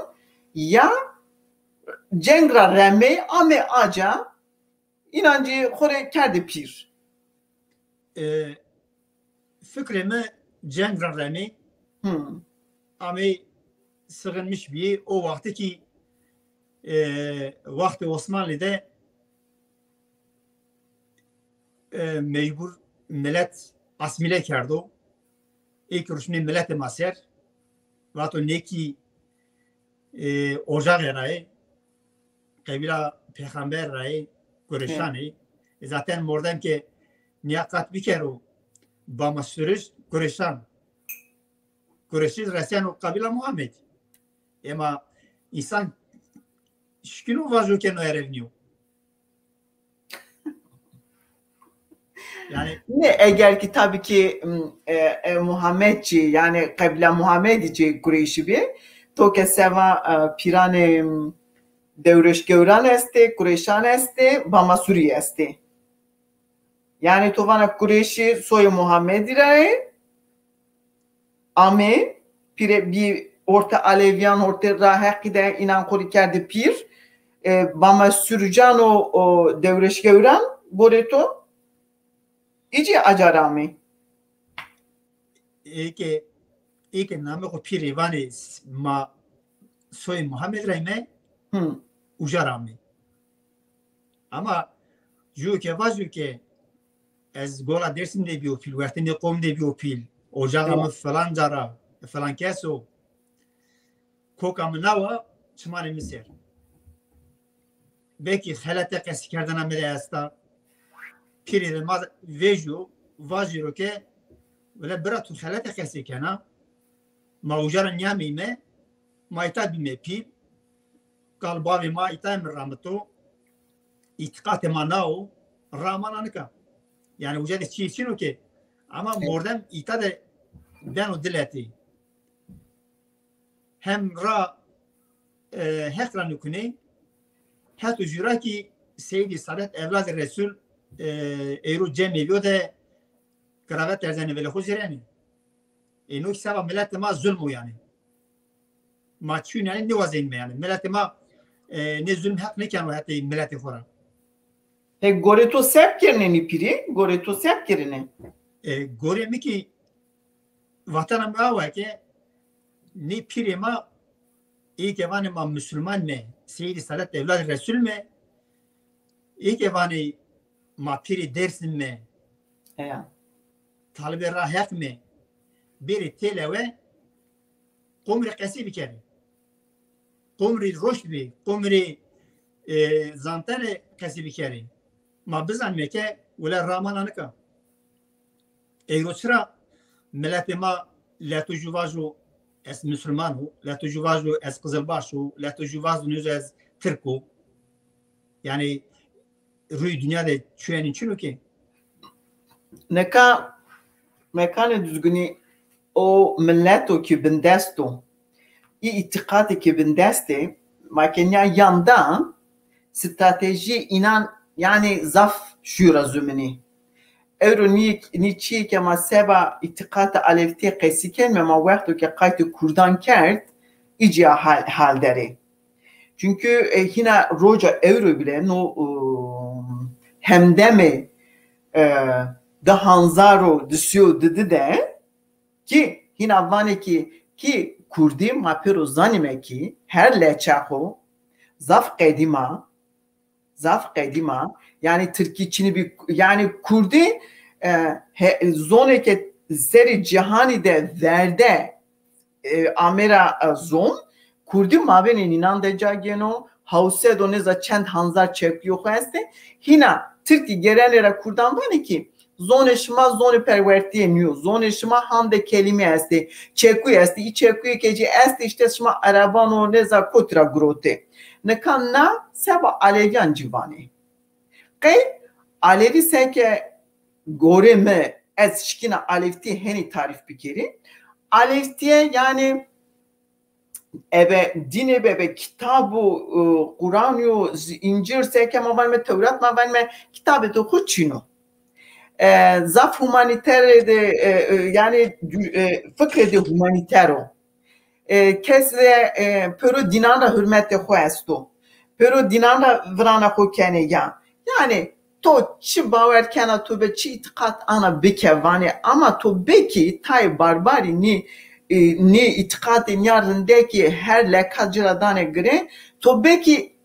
ya ceng ra remê ame aca, înan ci xo rê kerdê pîr. E, fikrê mi ceng ra remê. Hmm. Amey sığınmış bî. O wextî kî, e, wextê Osmanlî de, e, mecbur milet asmîle kerdo. Ê kî ruşnê miletê ma ser. Vato nê kî, e, ocaxê ra yê, qebîla pêxember ra yê, Kureşan ê. E, zaten mordem ke nîya qat bikero, bama sürüş Kureşan. Kureşî reseno qebîla Muhammed. Ema însan şikîno vajo ke no Erevnî yo. Yanî ne, eger ki tabii ki, m, e, e, Muhammed ci, yanî qebîla Muhammedî ci Kureyşî bî, to ke seva, e, pîranê, m, Dewreşgewran estê, Kureyşan estê, Bamasurî estê. Yanî to vana Kureyşî soyê Muhammedî ra yê, amê, pîre bî orte Alevîyan, orte Raheqî de înan xo rê kerdê pîr. E, Bamasurîcan û, û Dewreşgewran gorê to îcî acar amê. Ê ke, ê ke namê xo pîrê vanê s-, ma soyê Muhammed ra yîme, Hı. Uca ra amê. Ama jû ke vajo ke ez gola Dêrsim de bîyo pîl, wertê nê qom de bîyo pîl, ocaxa mi filan ca ra, filan kes o, koka mi nawa, çimanê mi ser. Belkî xelete qesîkerdena mi de esta. Pîrê de ma vejîyo, vajî ro ke, wele bira tu xelete qesî kena. Ma uca ra nîyameyme, ma îta bîme pîl. Qal bavê ma îta mi ramito. Îtîqatê ma na o, ra ma na nika. Yanî uca de çîyê çin o ke. Ama mordem îta de beno diletî. Hem ra, e, Heq ra nukunê, heto jû ra kî Seydî Sadet evladê Resul, e, êro cemê bîyo de kiravet erzenê, velê xo zîrenê. E, no kî seba miletê ma zulm o yanî. Ma çîyo nîyanê nêwazenîme yanî. Miletê ma, e, nê zulm Heq nêkeno hetê miletê xo ra. He, gorê to se bikerîne nê pîrî? Gorê to se bikerîne? E, gorê mi kî vatena mi awa ke nê pîrê ma, ê ke vanê ma musulman me, Seydî Sadet evladê Resul me, ê ke vanê ma pîrê Dêrsim me, heya, talibê Raheq me, bêrê têlewe, qom rê qesî bikerê. Qom rê roşt bê, qom rê, e, zantene qesî bikerê. Ma bizanîme ke wele ra ma na nika. Ewro çira miletê ma leto jû vajo ez musulman o, leto jû vajo ez qizilbaş o, leto jû vajo nêzo ez tirk o. Yanî rûyê dinya de çuyenî çin o ke. Nika Mekanê Duzgunî o mileto ki bindest o, î îtîqatê ki bindest ê, ma ke nîya yan da, stratejî înan yanî zaf şûra zumînî. Ewro nî, nî çîyê ke ma seba îtîqata Alevtîye qesî kenme, ma wexto ke qaytê kurdan kerd, îcîya hal, hal der ê. Çunkî, e, hîna roca ewro bile no, e, hemdemê, e, di hanzar û di sey û di di de ki hîna vanê ki, ki kurdî ma pêro zanîme ki her leçe xo zaf qedîm a, zaf qedîm a. Yanî tirkî çinî bî, yanî kurdî, e, he, zonê ke serê cîhanî de verde, e, ame ra, e, zon, kurdî mabênê nînan de ca gêno, hawsed û nêza çend hanzar çekuyê xo estê. Hîna tirkî gêrenê ra kurdan vanê ki, zonê şima zonê perwertîye nîyo, zonê şima hande kelîme estê, çekuyê estê, î çekuyê ke ci estê îşte şima ereban û nêza kotî ra girotê. Nika na seba Alevîyan ci vanê. Qey Alevî seke gorê mi, ez şikîna Alevtîye henî tarîf bikerî. Alevtîye yanî ebe dînê bi, ebe kitab o, e, Quranî yo, z-, Încîl seke ma vanîme, Tewrat ma vanîme, kitabê to xo çin o. E, zaf humanîterê de, e, e, yanî, e, fikrê de humanîter o. E, kes de, e, pêro dînan ra hurmetê xo esto. Pêro dînan ra virana xo kenê ya. Yanî to çi bawer kena to be, çi îtîqat ana bike vanê, ama to belkî tayê barbarî nî, e, nî îtîqatê nîya rindekî her leka ci ra danê girê, to belkî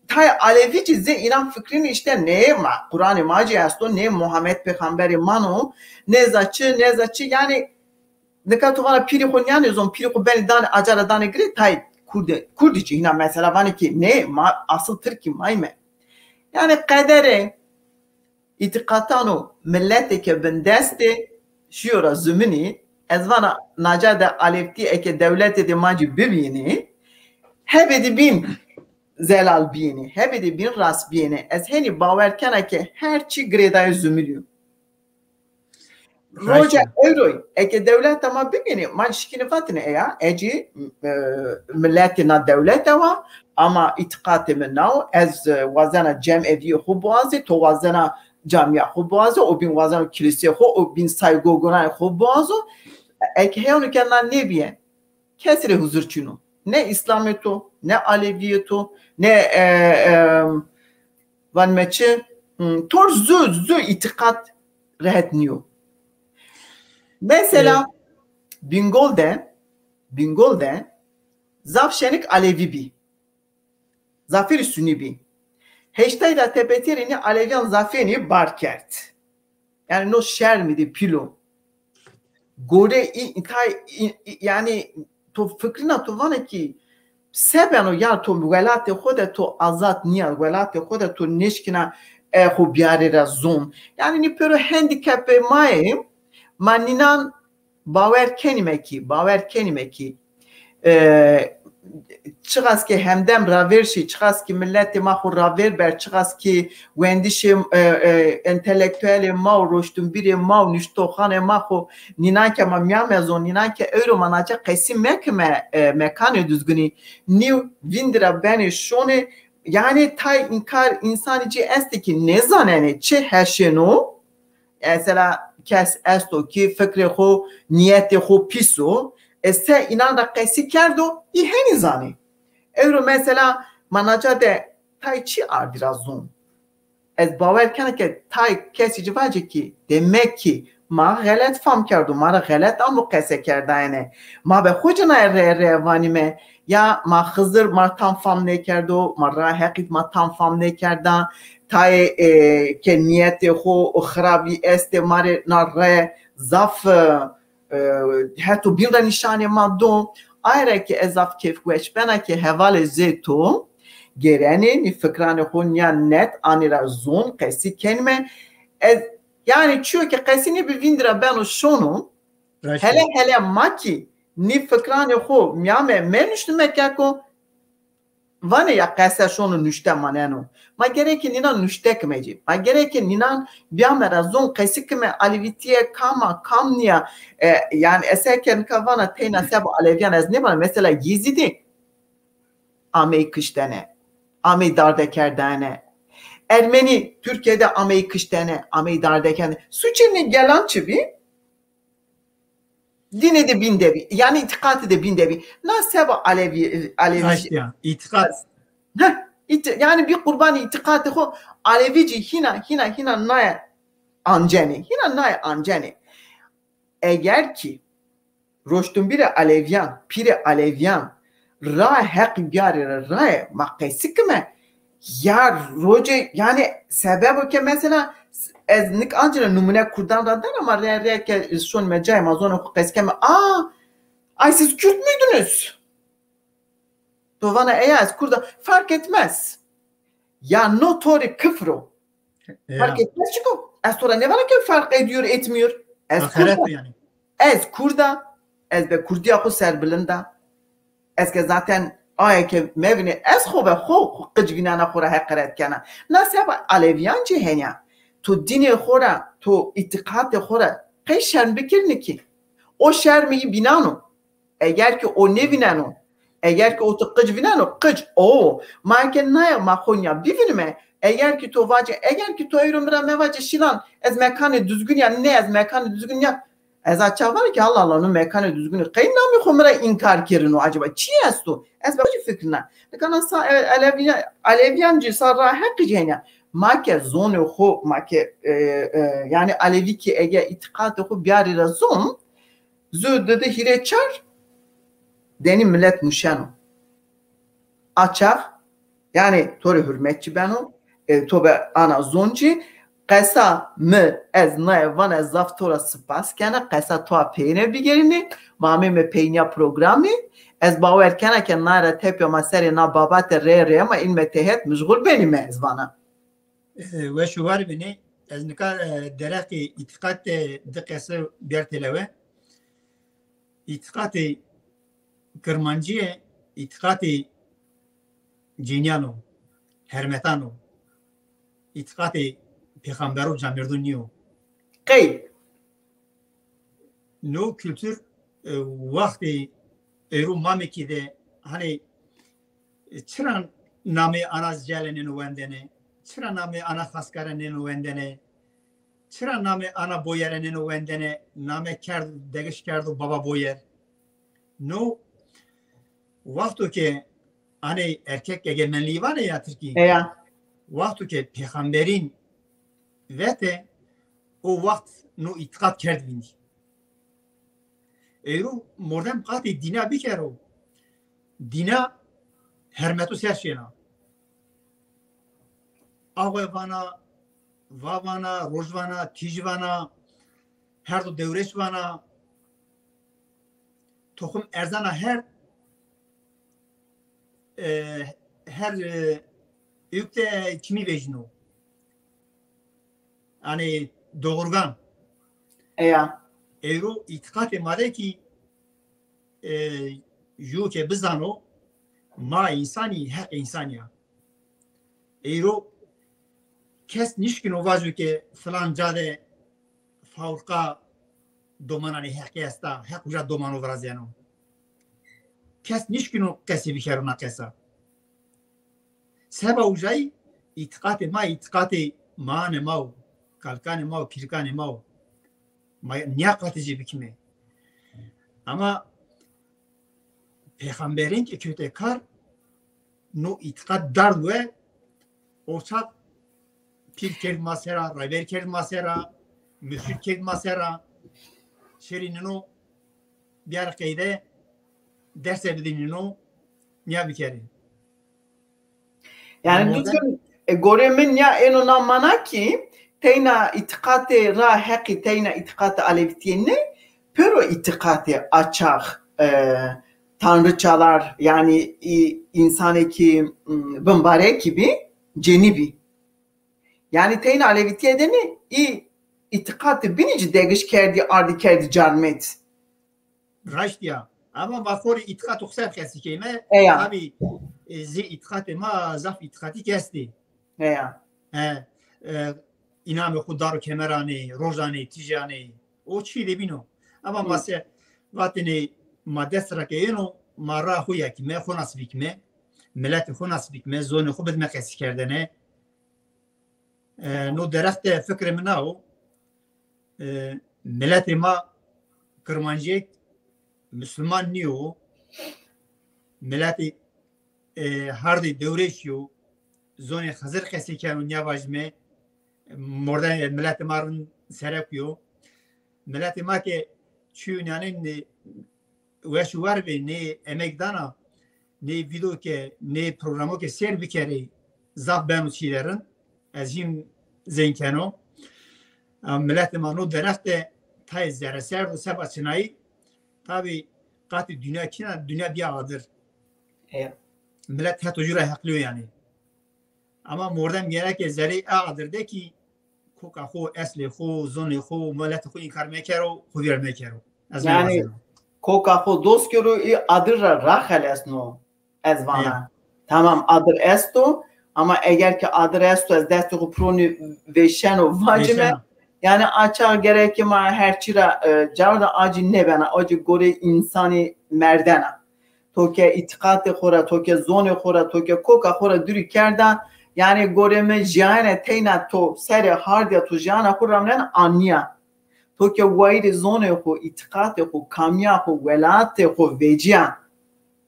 tayê alevî ci zê înan fikrînî îşte nê ma, Quranê ma ci esto, nê Muhammed pêxamberê ma no, nê za çi, nê za çi, yanî nika to vana pîrê xo nîyanê zon, pîrê xo benî danê, aca ra danê girê, tayê kurdî, kurdî ci hîna mesela vanê ki nê, ma asıl tirkî mayme. Yanî qederê îtîqatan û miletê ke bindestê şîyo ra zumînî, ez vana naca de alevtî eke dewletê de ma ci bibînî, hebê de bîn zelal bîyêne, hebê de bîn rast bîyêne. Ez henî bawer kena ke her çî girêdayê zumînî yo. Roca ewroy, eke dewleta ma bimînê, ma şikîne vatine eya, ecî, e, miletê na dewlete wa, ama îtîqatê mi na o, ez, e, wazena cemevîyê xo biwazê, to wazena camîya xo biwaze, o bîn wazeno kilîseyê xo, o bîn saygogoranê xo biwazo. Eke hewno ke na nêbîye, kesî rê huzur çin o. Ne Îslamê to, ne Alevîyê to, ne, e, e, vanime çi, hmm, tor zu, zu îtîqat rehet nîyo. Mesela, e, Bingol de, Bingol de zaf şenik Alevî bî. Zafêrî Sunî bî. Heştay ra tepetêrê nî Alevîyan zafênî bar kerd. Yanî no şermî de pîl o. Gore î, tay, î, î, yanî to fikrîna to vana ki se beno ya to welatê xo de to azad nîya, welatê xo de to nêşkîna, e, xo biyarê ra zon. Yanî nî pêro handîkepê ma yê, ma nînan bawer kenîme kî, bawer kenîme kî, e, çiqas ki hemdem ravêr şî, çiqas ki miletê ma xo ravêr ber, çiqas ki wendişê, e, e, entelektuelê ma û roştinbîrê ma û nuştoxanê ma xo nînan ke ma mîyame zon, nînan ke ewro ma naca qesî mekime, e, mekanê duzgunî, nîw vîndî ra benê şonê, yanî tay înkar însanî ci estê ki nêzanenê çi heşêno, mesela kes esto ki fikrê xo, nîyetê xo pîs o, e, se înan ra qesî kerdo, î henî zanê. Ewro mesela ma naca de tay çi ardî ra zon? Ez bawer kena ke tay kesî ci vacê ki demek ki ma xelet fam kerdo, ma ra xelet amo qese kerdayene. Ma be xo ci naye reye reye vanîme, ya ma Xizir ma tam fam nêkerdo, ma ra Heqî ma tam fam nêkerda, tayê, e, ke nîyetê xo xirabî estê ma rê na re zaf, e, e, heto bîn ra nîşanê ma do. Aye ra ke ez zaf kêfweş bena ke hevalê zê to gêrenê nî fikranê xo nîya net anî ra zon qesî kenîme. Ez, yanî çîyo ke qesî nêbi vîndî ra beno şono, hele hele ma kî nî fikranê xo mîyame menuştîme keko, vanê ya qese şono nuşte maneno. Ma gereke nînan nuşte kime ci. Ma gereke nînan bîyame ra zon qesî kime, alevîtîye kam a, kam nîya. E, yanî ez eke nika vana teyna seba alevîyan ez nêvana. Mesela Yezîdî ameyî kiştene, ameyî dardekerdene. Ermenî Tirkîye de ameyî kiştene, ameyî dardekerdene. Suçê nê gelan çi bî? Dînê de bîn de bî. Yanî îtîqatî de bîn de bî. Na seba Alevî, Alevî. Raşt ya, îtîqat. Heh, îtî-, yanî bî qurbanê îtîqatê xo, Alevî ci hîna, hîna, hîna naye ancenê. Hîna naye ancenê. Eger kî roştinbîrê Alevîyan, pîrê Alevîyan, rae Heqî biyarê ra rae, ma qesî kime, ya rocê, yanî sebebo ke mesela ez nik ancî ra numune kurdan ra dana, ma rê rê ke şonîme cayê ma zonê xo qesî keme. A, ay siz Kürt müydünüz? To vana eya ez kurda. Fark etmez. Ya no to rê kifr o. Ya. Fark etmez çiko. Ez to ra nêvana ke fark ediyor, etmiyor. Ez kurda. Ez kurda. Ez be kurdîya xo serbilind a. Ez ke zaten aye ke mevînê, ez xo be xo, xo qic vînena, xo ra heqeret kena. Na seba Alevîyan ci henya. To dînê xo ra, to îtîqatê xo ra qey şerm bikirnî kî? O şermî yî bînan o. Eger ki o nêvîneno, eger ki o ti qic vîneno, qic o. Ma eke naye ma xo nîya bivînime, Eger ki to vace, eger ki to ewro mi ra mevace Şîlan, ez mekanê duzgin ya, ne ez mekanê duzgin ya. Ez a çax vana ki Allah Allah, no mekanê duzgin o. Qey namê xo mi ra înkar kerino acaba? Çi esto? Ez be ci fikrina. Nika na sa e, Elevîya-, Elevîyan ci sa ra heqî ci henya. Ma ke zonê xo, ma ke, e, e, yanî Elevî ki ege îtîqatê xo biyarî ra zon, zu didi hîrê çar, denî milet nuşeno. A çax, yanî to rê hurmet çi beno, e, to be ana zon ci. Qesa mi, ez naye vana, ez zaf to ra sipas kena, qesa to a peyêne bigêrînê, ma ameyme peynîya programî. Ez bawer kena ke naye ra tepya ma serê na babate rê rê ma înme tehet, mejxul benîme, ez vana. E, weş û war bînê. Ez nika, e, derheqê îtîqat de di qese biyar têlewe. Îtîqatê Kirmancîye îtîqatê cênîyan o, hermetan o, îtîqatê pêxemberan û camêrdan nîyo. Qey? No kultur, e, wextê ewro Mamekî de, hanî, e, çira namê ana Zîcale nêno wendene, çira namê ana Xaskare nêno wendene, çira namê ana Boyere nêno wendene, name kerd, degiş kerdo Baba Boyer. No wexto ke, hanî, erkek egemenlî vanê ya tirkî. Eya. Wexto ke pêxemberîn vete, o wext no îtîqat kerd vîndî. Ewro mordem qatê dîna bikero, dîna hermeto ser şêna. Awe vana, va vana, roj vana, tîj vana, herdo dewrêş vana, toxum erzena her, e, her, e, ewk de çimî vejîno. Hanî doğurgan. Eya. Ewro îtîqatê ma de kî, e, ju ke bizano, ma însanî, heq însanî ya. Ewro kes nişkîno vajo ke filan ca de fawrqa domananê heqî esta, heq uca domano virazîyeno. Kes nişkîno qesî bikero na qesa. Seba ucayî îtîqatê ma, îtîqatê maanê ma o, kalikanê ma o, pîrikanê ma o. Ma nîya qatî ci bikîme. Ama pêxemberîn ke kewte kar, no îtîqat dard we, o çax pîr kerd ma sera, rayber kerd ma sera, murşîd kerd ma sera, şêrî nino biyar qeyde, derse bidî nino, nîya bikerê. Yanî duzgin, e, gorê min ya êno na mana kî teyna îtîqatê ra heqî teyna îtîqatê Alevîtîye nê, pêro îtîqatê a çax, e, tanrıçalar, yanî î-, însanê kî, m, bimbarekî bî, cenî bî. Yanî teyna Alevîtîye de nê, î îtîqatê bînî ci degiş kerdî, ardî kerdî carmêt. Raşt ya. Ama ma xo rê îtîqatê xo ser qesî keyme. Eya. Tabî, e, zê îtîqatê ma zaf îtîqatî kî estê. Eya. He, e, înamê xo dar û kemer anê, roj anê, tîj anê. O çî de bîno. Ama ma se vatêne ma dest ra ke êno, ma ra xo ya kîme, xo nas bikîme, miletê xo nas bikîme, zonê xo bidîme qesîkerdene. E, no derex de fikrê mi na o. E, miletê ma Kirmancîyêk Musluman nîyo. Miletê, e, hardê dewrêşî yo. Zonê Xizir qesî keno, nîya vajîme. Mordem, miletê ma rind serek yo. Miletê ma ke çîyo nîyanên weş û war bê, nê emek dana, nê vîdeo ke, nê programo ke sêr bikerê, zaf beno çî de rind. Ez hîn zên keno. Ama miletê ma no derex de tayê zerre ser do, seba çinayî, tabî qatî dinya çin a, dinya bîya adir. Eya. Milet heto jû ra heqlî yo yanî. Ama mordem gereke zerrê a adir de kî koka xo, eslê xo, zonê xo, miletê xo înkar mekero, xo vîr mekero. Ez yanî nêwazeno. Koka xo dost kero, î adir ra raxelesno, ez vana. Eya. Tamam, adir esto, ama eger ke adir esto, ez destê xo pironî vêşeno, vacime. Vêşena. Yanî a çax gereke ma her çî ra, e, carda, acî nêbena, acî gorê însanî merdena. To ke îtîqatê xo ra, to ke zonê xo ra, to ke koka xo ra dûrî kerda, Yanî gorê mi jiyane teyna to serê hardîya to jiyana xo ramnen anîya. To ke wayîrê zonê xo, îtîqatê xo, kamîya xo, welatê xo vecîya,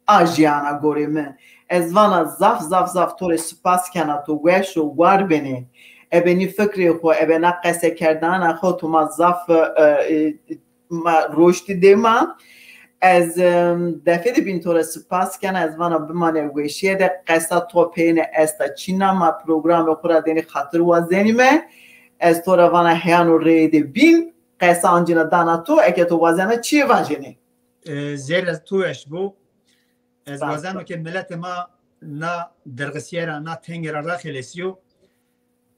a jiyana gorê mi. Ez vana zaf zaf zaf to rê sipas kena, to weş û war benê. Ebe nî fikrê xo, ebe na qesekerdana xo to ma zaf, e, e, ma roştî dê ma. Ez, em, defê de bîn to rê sipas kena, ez vana bimanê weşîye de, qesa to peyêne esta çîna, ma programê xo ra denî xatir wazenîme. Ez to ra vana heyan û reyê de bîn, qesa ancîna dana to, eke to wazena çîyê vajenê. E, zêr ez to weş bo. Ez wazeno ke miletê ma na derxisîye ra, na tengê ra raxelesîyo.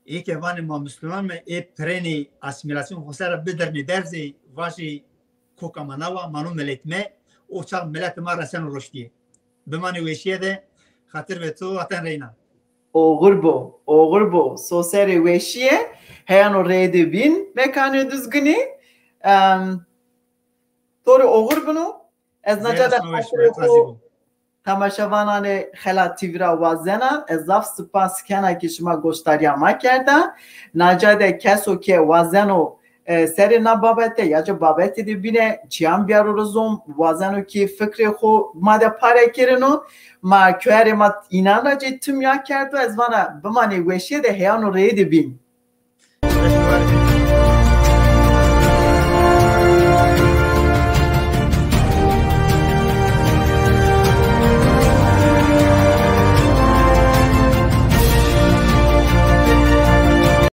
Ê ke vanê ma musluman me, ê pirênî asîmîlasyon xo ser ra bidirnê derzê, vajê koka ma nawa, ma no milet me, o çax miletê ma reseno roştîye. Bimanê weşîye de, xatir be to, vaten reyna. Oxir bo, oxir bo. So serê weşîye, heyan û reyê de bîn, Mekanê Duzgunî. Em, to rê oxir bino. Ez naca de xatirê xo temaşevananê Xelat T V ra wazena. Ez zaf sipas kena ke şima goşdarîya ma kerda. Naca de keso ke wazeno, e, serê na babete ya ci babetê de bîne, çîyan bîyaro ro zon, wazeno ke fikrê xo ma de pare kerino. Ma kuerê ma înan ra ci tim ya kerdo. Ez vana bimanê weşîye de, heyan û reyê de bîn.